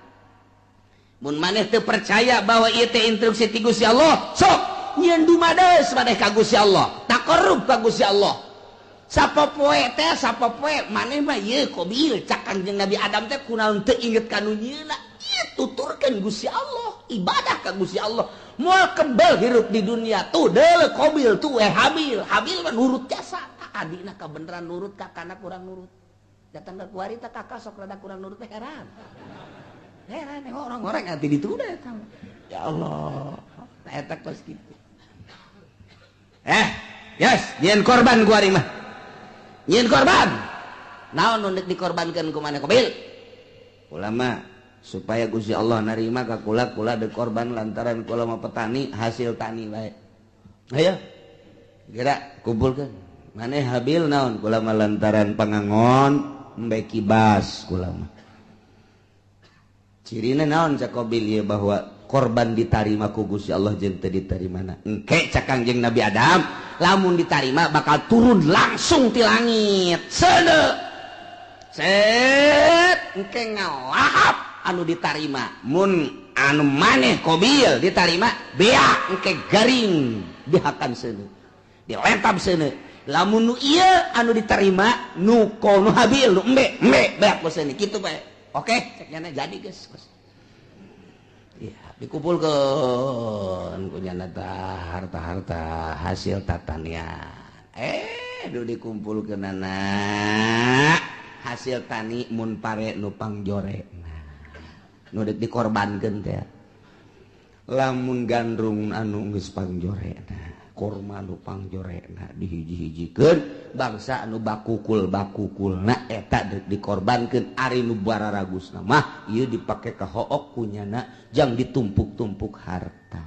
Mun maneh teu percaya bahwa ieu teh instruksi ti Gusti Allah sok Nyieun dumades maneh ka Gusti Allah, taqarrub ka Gusti Allah. Sapopoe teh sapopoe maneh mah ieu Qabil cak Kangjeng Nabi Adam teh kunaon teu inget ka nu nyieunna. Ieu tuturkeun Gusti Allah, ibadah ka Gusti Allah. Moal kebel hirup di dunia tuh deuleu Qabil tuh Habil. Habil mah nurut jasa. Adina kabeneran nurut, kakana kurang nurut. Datang ke kuari teh kakak sok rada kurang nurut teh heran. Heran orang-orang nanti ditunda eta. Ya Allah, eta kos kitu. Yes, nyieun korban kuari mah. Nyieun korban. Naon nu dikorbankeun ku maneh Qabil? Ulama supaya Gusti Allah narima ka kula, kula deuk korban lantaran kula mah petani, hasil tani bae. Ayo. Geura kumpulkeun. Maneh Habil naon? Kula mah lantaran pangangon embe kibas kula mah. Cirina naon cak Qabil ieu bahwa korban ditarima ku Gusti Allah jeung teu ditarimana. Engke cak Kangjeng Nabi Adam, lamun ditarima bakal turun langsung ti langit. Seuneu. Set engke ngalahap anu ditarima. Mun anu maneh Qabil ditarima, beak engke garing dihakan seuneu. Dilentap seuneu. Lamun nu ieu anu diterima nu nu Habil nu embe embe beak ku seuneu kitu bae. Oke, cek nyana jadi geus. Ya, dikumpulkeun ku nyana harta-harta hasil tatanian. Nu dikumpulkeunana hasil tani mun pare nu pangjorekna. Nu deuk dikorbankeun teh. Lamun gandrung anu geus pangjorekna, korma nu pangjorekna dihiji-hijikeun bangsa anu bakukul-bakukulna eta deuk dikorbankeun. Ari nu bararagusna mah ieu dipake ka hook ku nyana jang ditumpuk-tumpuk harta.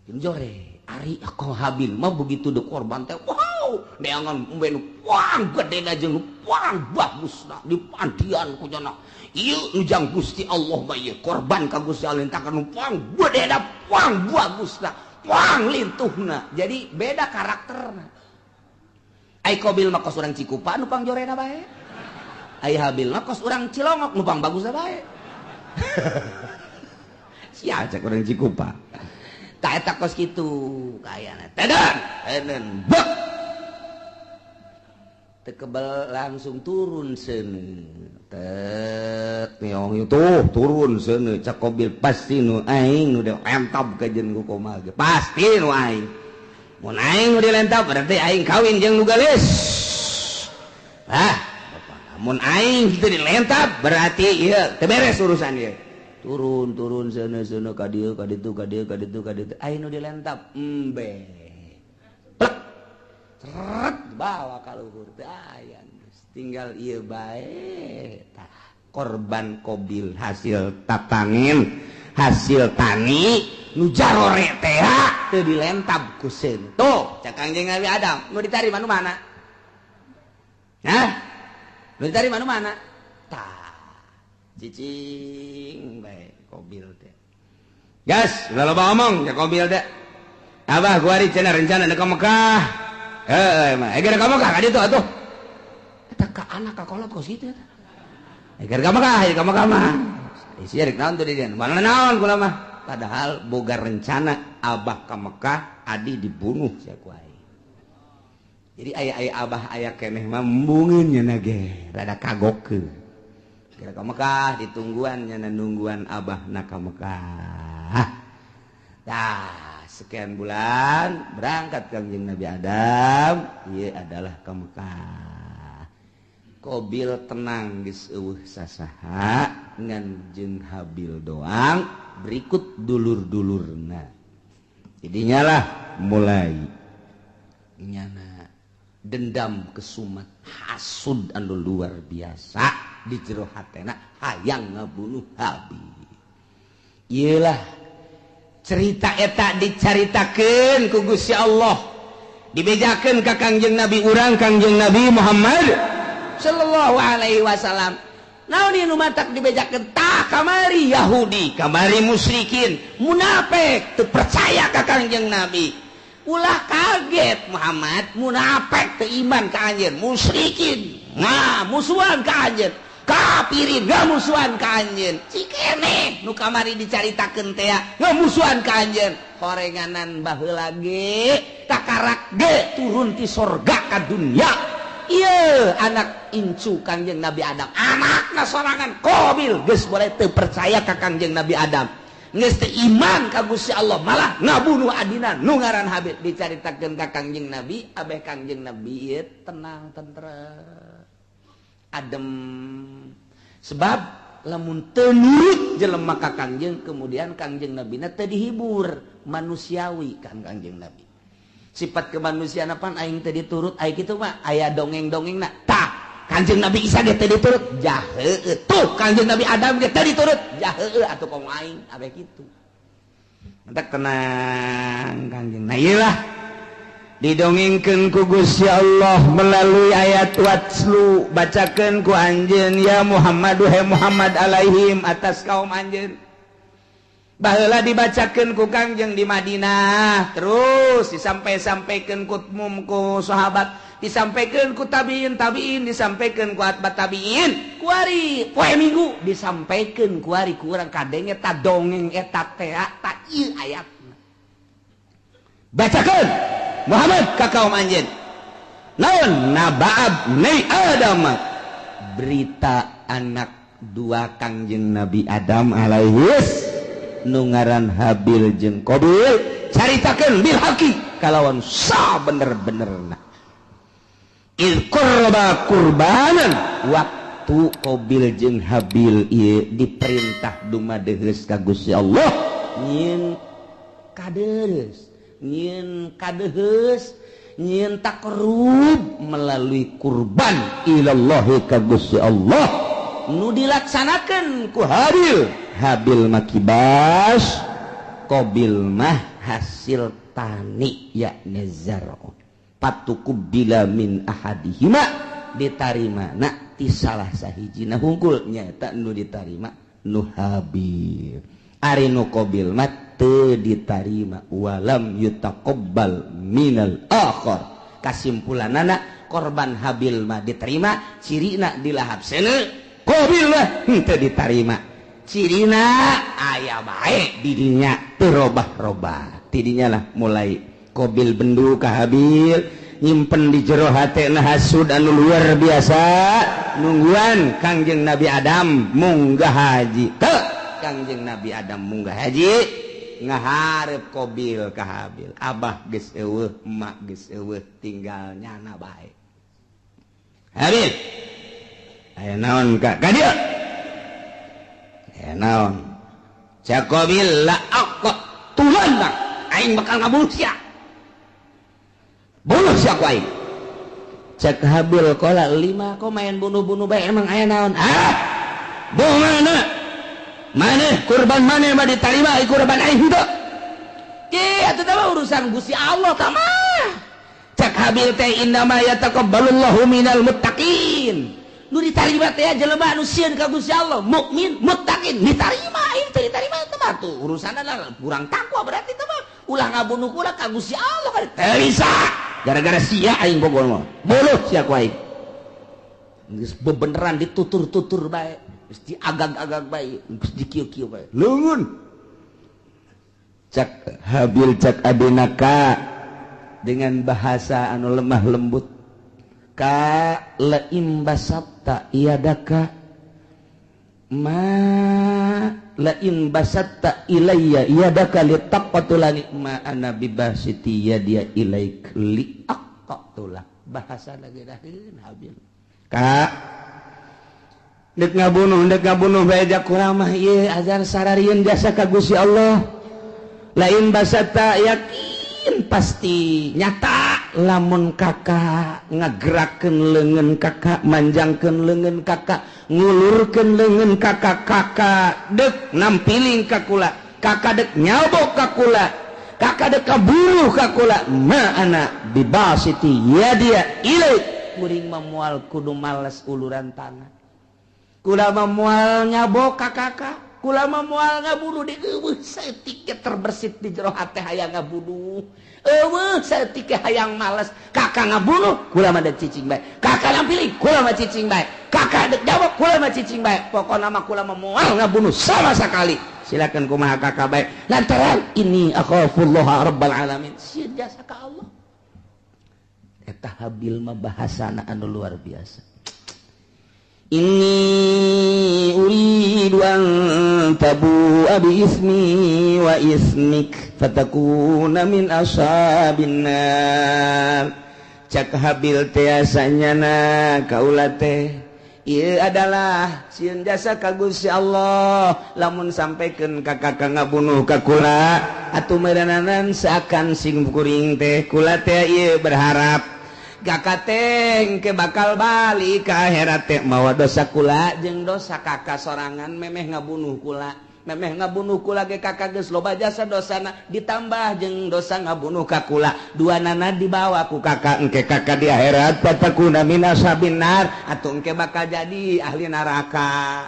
Jeung jore ari ka Habil mah begitu deuk korban teh wow neangan embe nu puang gedena jeung nu puang bagusna dipandian ku nyana. Ieu nu jang Gusti Allah mah ieu korban ka Gusti Allah tah nu puang gedena puang bagusna puang lintuhna. Jadi beda karakterna. Ai Qabil mah kos urang Cikupa nu pangjorena bae. Ai Habil mah kos urang Cilongok nu pang bagusna bae. Sia cek urang Cikupa. Tah eta kos kitu kayana. Teden, enen bek. Teu kebel langsung turun seuneu. Tet niong tuh turun seuneu cak Qabil pasti nu aing nu dilentap ka jeung ku komal ge. Pasti nu aing. Mun aing nu dilentap berarti aing kawin jeung nu geulis. Ah, mun aing teu dilentap berarti ieu teu beres urusan ieu. Turun turun seuneu seuneu ka dieu ka ditu ka dieu ka ditu ka ditu aing nu dilentap embe. Plek. Seret bawa ka luhur teh aya geus tinggal ieu bae. Tah korban Qabil hasil tatangin hasil tani nu jarore teh teu dilentap ku seuneu. Tuh cak Kangjeng Nabi Adam nu ditarima nu mana? Hah? Nu ditarima nu mana? Tah cicing bae Qabil teh. Gas, ulah loba omong cak Qabil teh. Abah kuari cenah rencana deuk ka Mekah. Heuh mah, geura ka Mekah ka ditu atuh. Eta ka anak ka kolot kos kitu eta. Geura ka Mekah, ka Mekah mah. Isi rek naon tuh di dieu? Mana naon kula mah. Padahal boga rencana abah ka Mekah, adi dibunuh sia ku aing. Jadi aya-aya abah aya keneh mah embungeun nya ge, rada kagokeun. Geura ka Mekah ditungguan nya nungguan abahna ka Mekah. Tah, sekian bulan berangkat Kangjeng Nabi Adam, ieu adalah ka Mekah. Qabil tenang geus eueuh sasaha ngan jeung Habil doang, berikut dulur-dulurna. Jadinya lah mulai nyana dendam kesumat hasud anu luar biasa di jero hatena hayang ngabunuh Habil. Ieulah cerita eta dicaritakeun ku Gusti Allah, dibejakeun ka Kangjeng Nabi urang Kangjeng Nabi Muhammad sallallahu alaihi wasallam. Naon ieu nu matak dibejakeun? Tah kamari Yahudi, kamari musyrikin, munafik teu percaya ka Kangjeng Nabi. Ulah kaget Muhammad, munafik teu iman ka anjeun, musyrikin, nah musuhan ka anjeun. Kafirin ngamusuhan ka anjeun. Cikene nu kamari dicaritakeun teh ngamusuhan ka anjeun. Horenganan baheula ge takarak ge turun ti sorga ka dunya. Ieu anak incu Kangjeng Nabi Adam. Anakna sorangan Qabil geus boleh teu percaya ka Kangjeng Nabi Adam. Geus teu iman ka Gusti Allah, malah ngabunuh adina nu ngaran Habil. Dicaritakeun ka Kangjeng Nabi, abeh Kangjeng Nabi ieu tenang tentrem. Adem. Sebab lamun teu nurut jelema ka Kangjeng, kemudian Kangjeng Nabina teu dihibur, manusiawi kan Kangjeng Nabi. Sifat kemanusiaan apaan aing teu diturut, aing kitu mah aya dongeng-dongengna. Tah, Kangjeng Nabi Isa ge teu diturut, jaheueuh. Tuh Kangjeng Nabi Adam ge teu diturut, jaheueuh atuh komo aing abeh kitu. Mentak tenang Kangjeng. Nah ieu lah didongengkeun ku Gusti Allah melalui ayat watslu, bacakeun ku anjeun ya Muhammad, he Muhammad alaihim atas kaum anjeun. Baheula dibacakeun ku Kangjeng di Madinah, terus disampai-sampaikeun ku mum ku sahabat, disampaikeun ku tabiin tabiin, disampaikeun ku atba tabiin, kuari poe Minggu disampaikeun kuari ku urang kadenge ta dongeng eta teh ta ieu ayatna. Bacakeun Muhammad ka kaum anjeun. Naon naba'ab ni Adam, berita anak dua Kangjeng Nabi Adam alaihis nu ngaran Habil jeung Qabil, caritakeun bil haqi kalawan sa bener-benerna. Il qurba qurbanan, waktu Qabil jeung Habil ieu diperintah dumadeheus ka Gusti Allah nyieun kadeus, nyieun kadeheus, nyieun takrub melalui kurban ilallahi ka Gusti Allah nu dilaksanakeun ku Habil. Habil mah kibas, Qabil mah hasil tani yakni zar'un. Patuqubila min ahadihima, ditarima na ti salah sahijina hungkul nyaeta nu ditarima nu Habil. Ari nu Qabil mah teu ditarima, walam yutaqabbal minal akhar. Kasimpulanana korban Habil mah diterima, cirina dilahap seuneu, Qabil mah henteu ditarima. Cirina aya bae didinya teu robah-robah. Tidinya lah mulai Qabil bendu ka Habil, nyimpen di jero hatena hasud anu luar biasa, nungguan Kangjeng Nabi Adam munggah haji. Teu Kangjeng Nabi Adam munggah haji ngaharep Qabil ka Habil. Abah geus eueuh, emak geus eueuh, tinggal nyana bae. Habil, aya naon ka ka dieu? Aya naon? Cak Qabil la aqtulannak, aing bakal ngabunuh sia. Bunuh sia ku aing. Cak Habil qala lima kok main bunuh-bunuh bae, emang aya naon? Ah, bunuh mana? Maneh kurban maneh mah ditarima, kurban aing henteu. Ki atuh teh urusan Gusti Allah tah mah. Cak Habil teh innama yataqabbalullahu minal muttaqin. Nu ditarima teh jelema anu sieun ka Gusti Allah, mukmin, muttaqin, ditarima. Aing teh ditarima teh mah tuh urusanna kurang takwa berarti teh mah. Ulah ngabunuh kula ka Gusti Allah kan teu bisa. Gara-gara sia aing bogol mah. Boluh sia ku aing. Geus bebeneran ditutur-tutur bae, geus diagag-agag bae, geus dikieu-kieu bae. Leungeun. Cak Habil cak adina ka dengan bahasa anu lemah lembut. Ka laim basatta iadaka ma lain basatta ilayya iadaka litaqtulani ma ana bibasiti yadia ilaik liaqtula. Bahasa lagi daheun Habil. Ka dek ngabunuh bae jak kurang mah ieu ajar sararieun jasa ka Gusti Allah. Lain basatta yakin pasti nyata lamun kakak ngagerakeun leungeun kakak, manjangkeun leungeun kakak, ngulurkeun leungeun kakak, kakak dek nampiling ka kula, kakak dek nyabok ka kula, kakak dek kabunuh ka kula, ma ana bibasiti yadia ilaik. Kuring mah moal kudu males uluran tangan, kula mah moal nyabok ka kakak. Kula mah moal ngabunuh di eueuh saeutik terbersit di jero hate hayang ngabunuh. Eueuh saeutik hayang males. Kakak ngabunuh, kula mah dek cicing bae. Kakak nampili, kula mah cicing bae. Kakak dek jawab, kula mah cicing bae. Pokona mah kula mah moal ngabunuh sama sekali. Silakan kumaha kakak bae. Lantaran ini akhafullah rabbal alamin. Sieun jasa ka Allah. Eta Habil mah bahasana anu luar biasa. Inni uridu an tabu'a bi ismi wa ismik fatakuna min ashabin nar. Cak Habil teh sanyana kaula teh ieu adalah sieun jasa ka Gusti Allah lamun sampaikan ka kakak ngabunuh ka kula atuh meureunanan seakan sing kuring teh kula teh ieu berharap kakak teh ke bakal balik ke akhirat teh mawa dosa kula jeung dosa kakak sorangan memeh ngabunuh kula memeh ngabunuh kula ge kakak geus loba jasa dosana ditambah jeung dosa ngabunuh ka kula dua nana dibawa ku kakak engke kakak di akhirat fatakuna min ashabin nar atuh engke bakal jadi ahli neraka.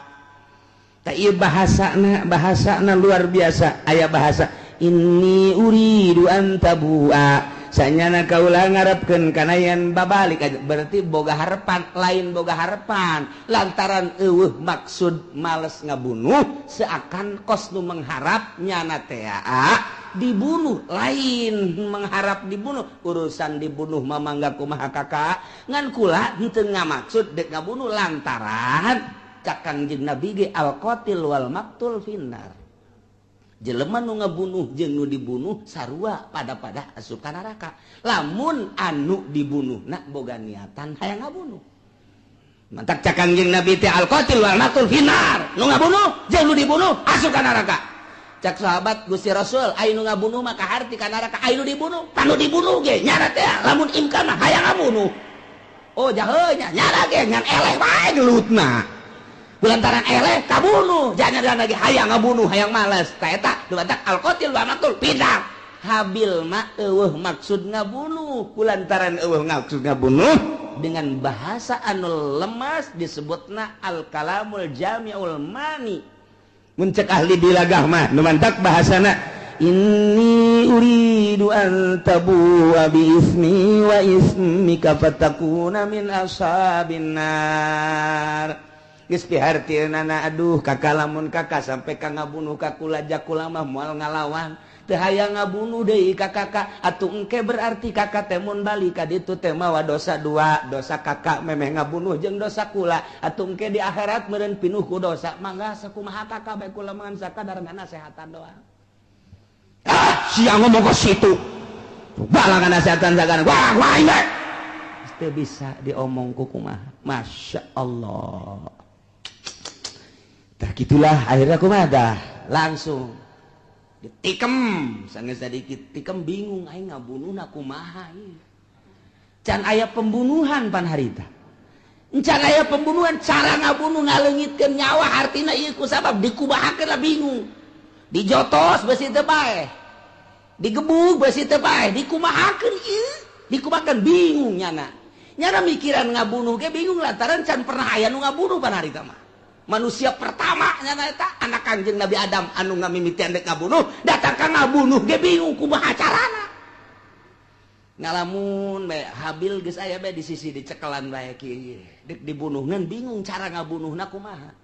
Tah ieu bahasana bahasana luar biasa. Aya bahasa inni uridu an tabu'a sanyana kaula ngarepkeun kana yen babalik berarti boga harapan lain boga harapan lantaran eueuh maksud males ngabunuh seakan kos nu mengharap nyana teh dibunuh lain mengharap dibunuh urusan dibunuh mah mangga kumaha kakak ngan kula henteu ngamaksud dek ngabunuh lantaran cak Kangjeng Nabi ge al qatil wal maqtul finnar. Jelema nu ngabunuh jeung nu dibunuh sarua pada-pada asup ka neraka. Lamun anu dibunuh na boga niatan hayang ngabunuh. Mantak cak Kangjeng Nabi teh al qatil wal maqtul finnar. Nu ngabunuh jeung nu dibunuh asup ka neraka. Cak sahabat Gusti Rasul aya nu ngabunuh mah kaharti ka neraka, aya nu dibunuh, panu dibunuh ge nyana teh lamun imkan mah hayang ngabunuh. Oh jahe nya nyana ge ngan eleh wae gelutna. Lantaran eleh kabunuh jangan lagi hayang ngabunuh hayang males ta eta dumatak al-qatil wa maqtul pindah. Habil mah eueuh maksud ngabunuh kulantaran eueuh maksud ngabunuh dengan bahasa anu lemas disebutna al-kalamul jami'ul mani. Mun cek ahli bilagah mah nu mantak bahasana inni uridu an tabu'a bi ismi wa ismika fatakuna min ashabin nar. Geus pihartieunana aduh kakak lamun kakak sampai ka ngabunuh ka kula jakula mah moal ngalawan teu hayang ngabunuh deui ka kakak atuh engke berarti kakak teh mun balik ka ditu teh mawa dosa dua dosa kakak memeh ngabunuh jeung dosa kula atuh engke di akhirat meureun pinuh ku dosa mangga sakumaha kakak bae kula mah sakadar ngasehatan doang. Ah sia ngomong ka situ balangan nasehatan sagana wah wah bae teu bisa diomong ku kumaha. Masya Allah. Tah gitulah akhirnya kumaha dah langsung ditikem sanggeus sadikit tikem bingung aing ngabunuhna kumaha ieu. Can aya pembunuhan pan harita. Can aya pembunuhan cara ngabunuh ngaleungitkeun nyawa artina ieu ku sabab dikumahakeun lah bingung. Dijotos beusi teu paeh. Digebug beusi teu paeh, dikumahakeun ieu, dikumahakeun bingung nyana. Nyana mikiran ngabunuh ge bingung lantaran can pernah aya nu ngabunuh pan harita mah. Manusia pertama nyana eta anak Kangjeng Nabi Adam anu ngamimitian dek ngabunuh datang ka ngabunuh ge bingung kumaha carana. Ngalamun bae Habil geus aya bae di sisi dicekelan bae kieu dek dibunuh ngan bingung cara ngabunuhna kumaha.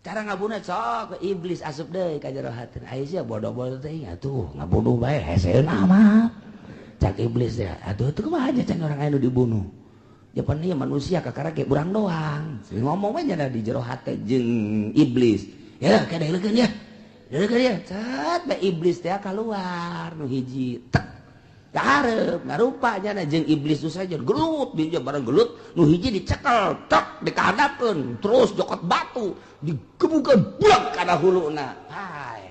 Cara ngabunuh sok iblis asup deui ka jero hateun. Aya sia bodoh-bodoh teh atuh ngabunuh bae heseuna mah. Cak iblis teh atuh teu kumaha aja can urang aya nu dibunuh. Japan ieu manusia kakara ge urang doang. Ngomong we nya di jero hate jeung iblis. Ya kada leukeun ya. Leukeun ya. Cet bae iblis teh kaluar nu hiji tek. Kahareup ngarupa nya jeung iblis nu saja gelut dia bareng gelut nu hiji dicekel tek dikahadapkeun terus jokot batu digebukeun buak kana huluna. Hai.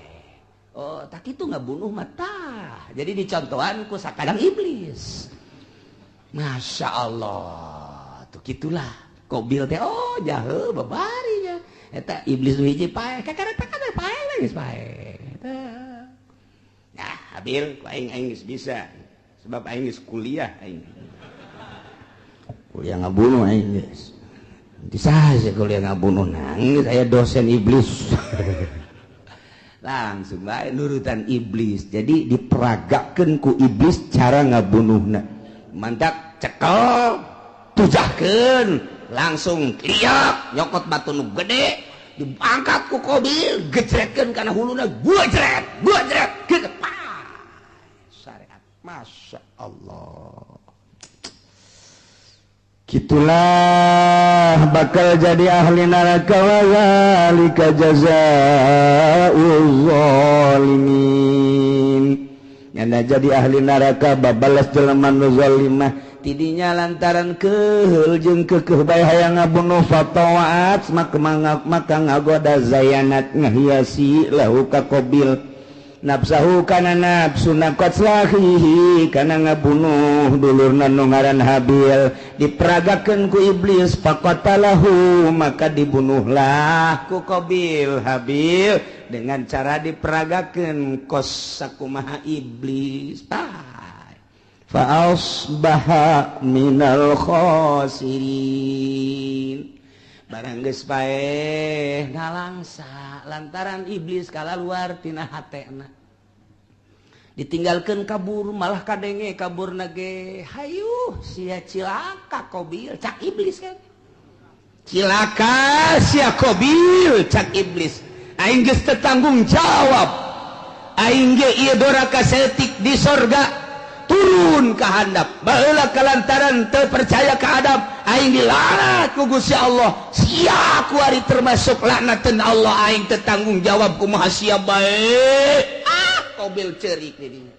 Oh, tak kitu ngabunuh mah tah. Jadi dicontohan ku sakadang iblis. Masya Allah, tuh gitulah. Kobil teh, oh jahe babarinya. Eta iblis nu hiji paeh, kakara takana paeh geus paeh. Nah, Habil, aing aing geus bisa. Sebab aing geus kuliah aing. Kuliah ngabunuh aing geus. Bisa sih kuliah ngabunuh nangis aya dosen iblis. Langsung bae nurutan iblis. Jadi diperagakeun ku iblis cara ngabunuhna. Mantak cekel, tujahkeun, langsung liak nyokot batu nu gede, diangkat ku Kobil, gejretkeun kana huluna, gua jret gitu. Syariat, Masya Allah. Gitulah bakal jadi ahli neraka. Wa zalika jazaa'uz zalimin. Nyana jadi ahli neraka, babalas jelema nu zalimah. Tidinya lantaran keheul jeung keukeuh bae hayang ngabunuh, fatawat maka maka ngagoda, zayanat ngahiasi, lahu ka Qabil, nafsahu kana nafsu qatla akhihi kana ngabunuh dulurna nu ngaran Habil. Diperagakeun ku iblis, faqatalahu maka dibunuhlah ku Qabil Habil dengan cara diperagakeun kos sakumaha iblis. Fa asbaha minal khasirin. Barang geus paeh, nalangsa lantaran iblis kalaluar tina hatena, ditinggalkan kabur. Malah kadenge kabur nage, "Hayu sia, cilaka Kobil," cak iblis kan. "Cilaka sia, Kobil," cak iblis, "aing geus tanggung jawab. Aing ge ieu doraka saeutik di sorga, turun ke handap. Baheula kalantaran teu percaya ka Adam, aing dilaknat ku Gusti Allah. Sia kuari termasuk laknateun Allah. Aing teu tanggung jawab, kumaha sia bae." Ah, Kobil cerik di dinya.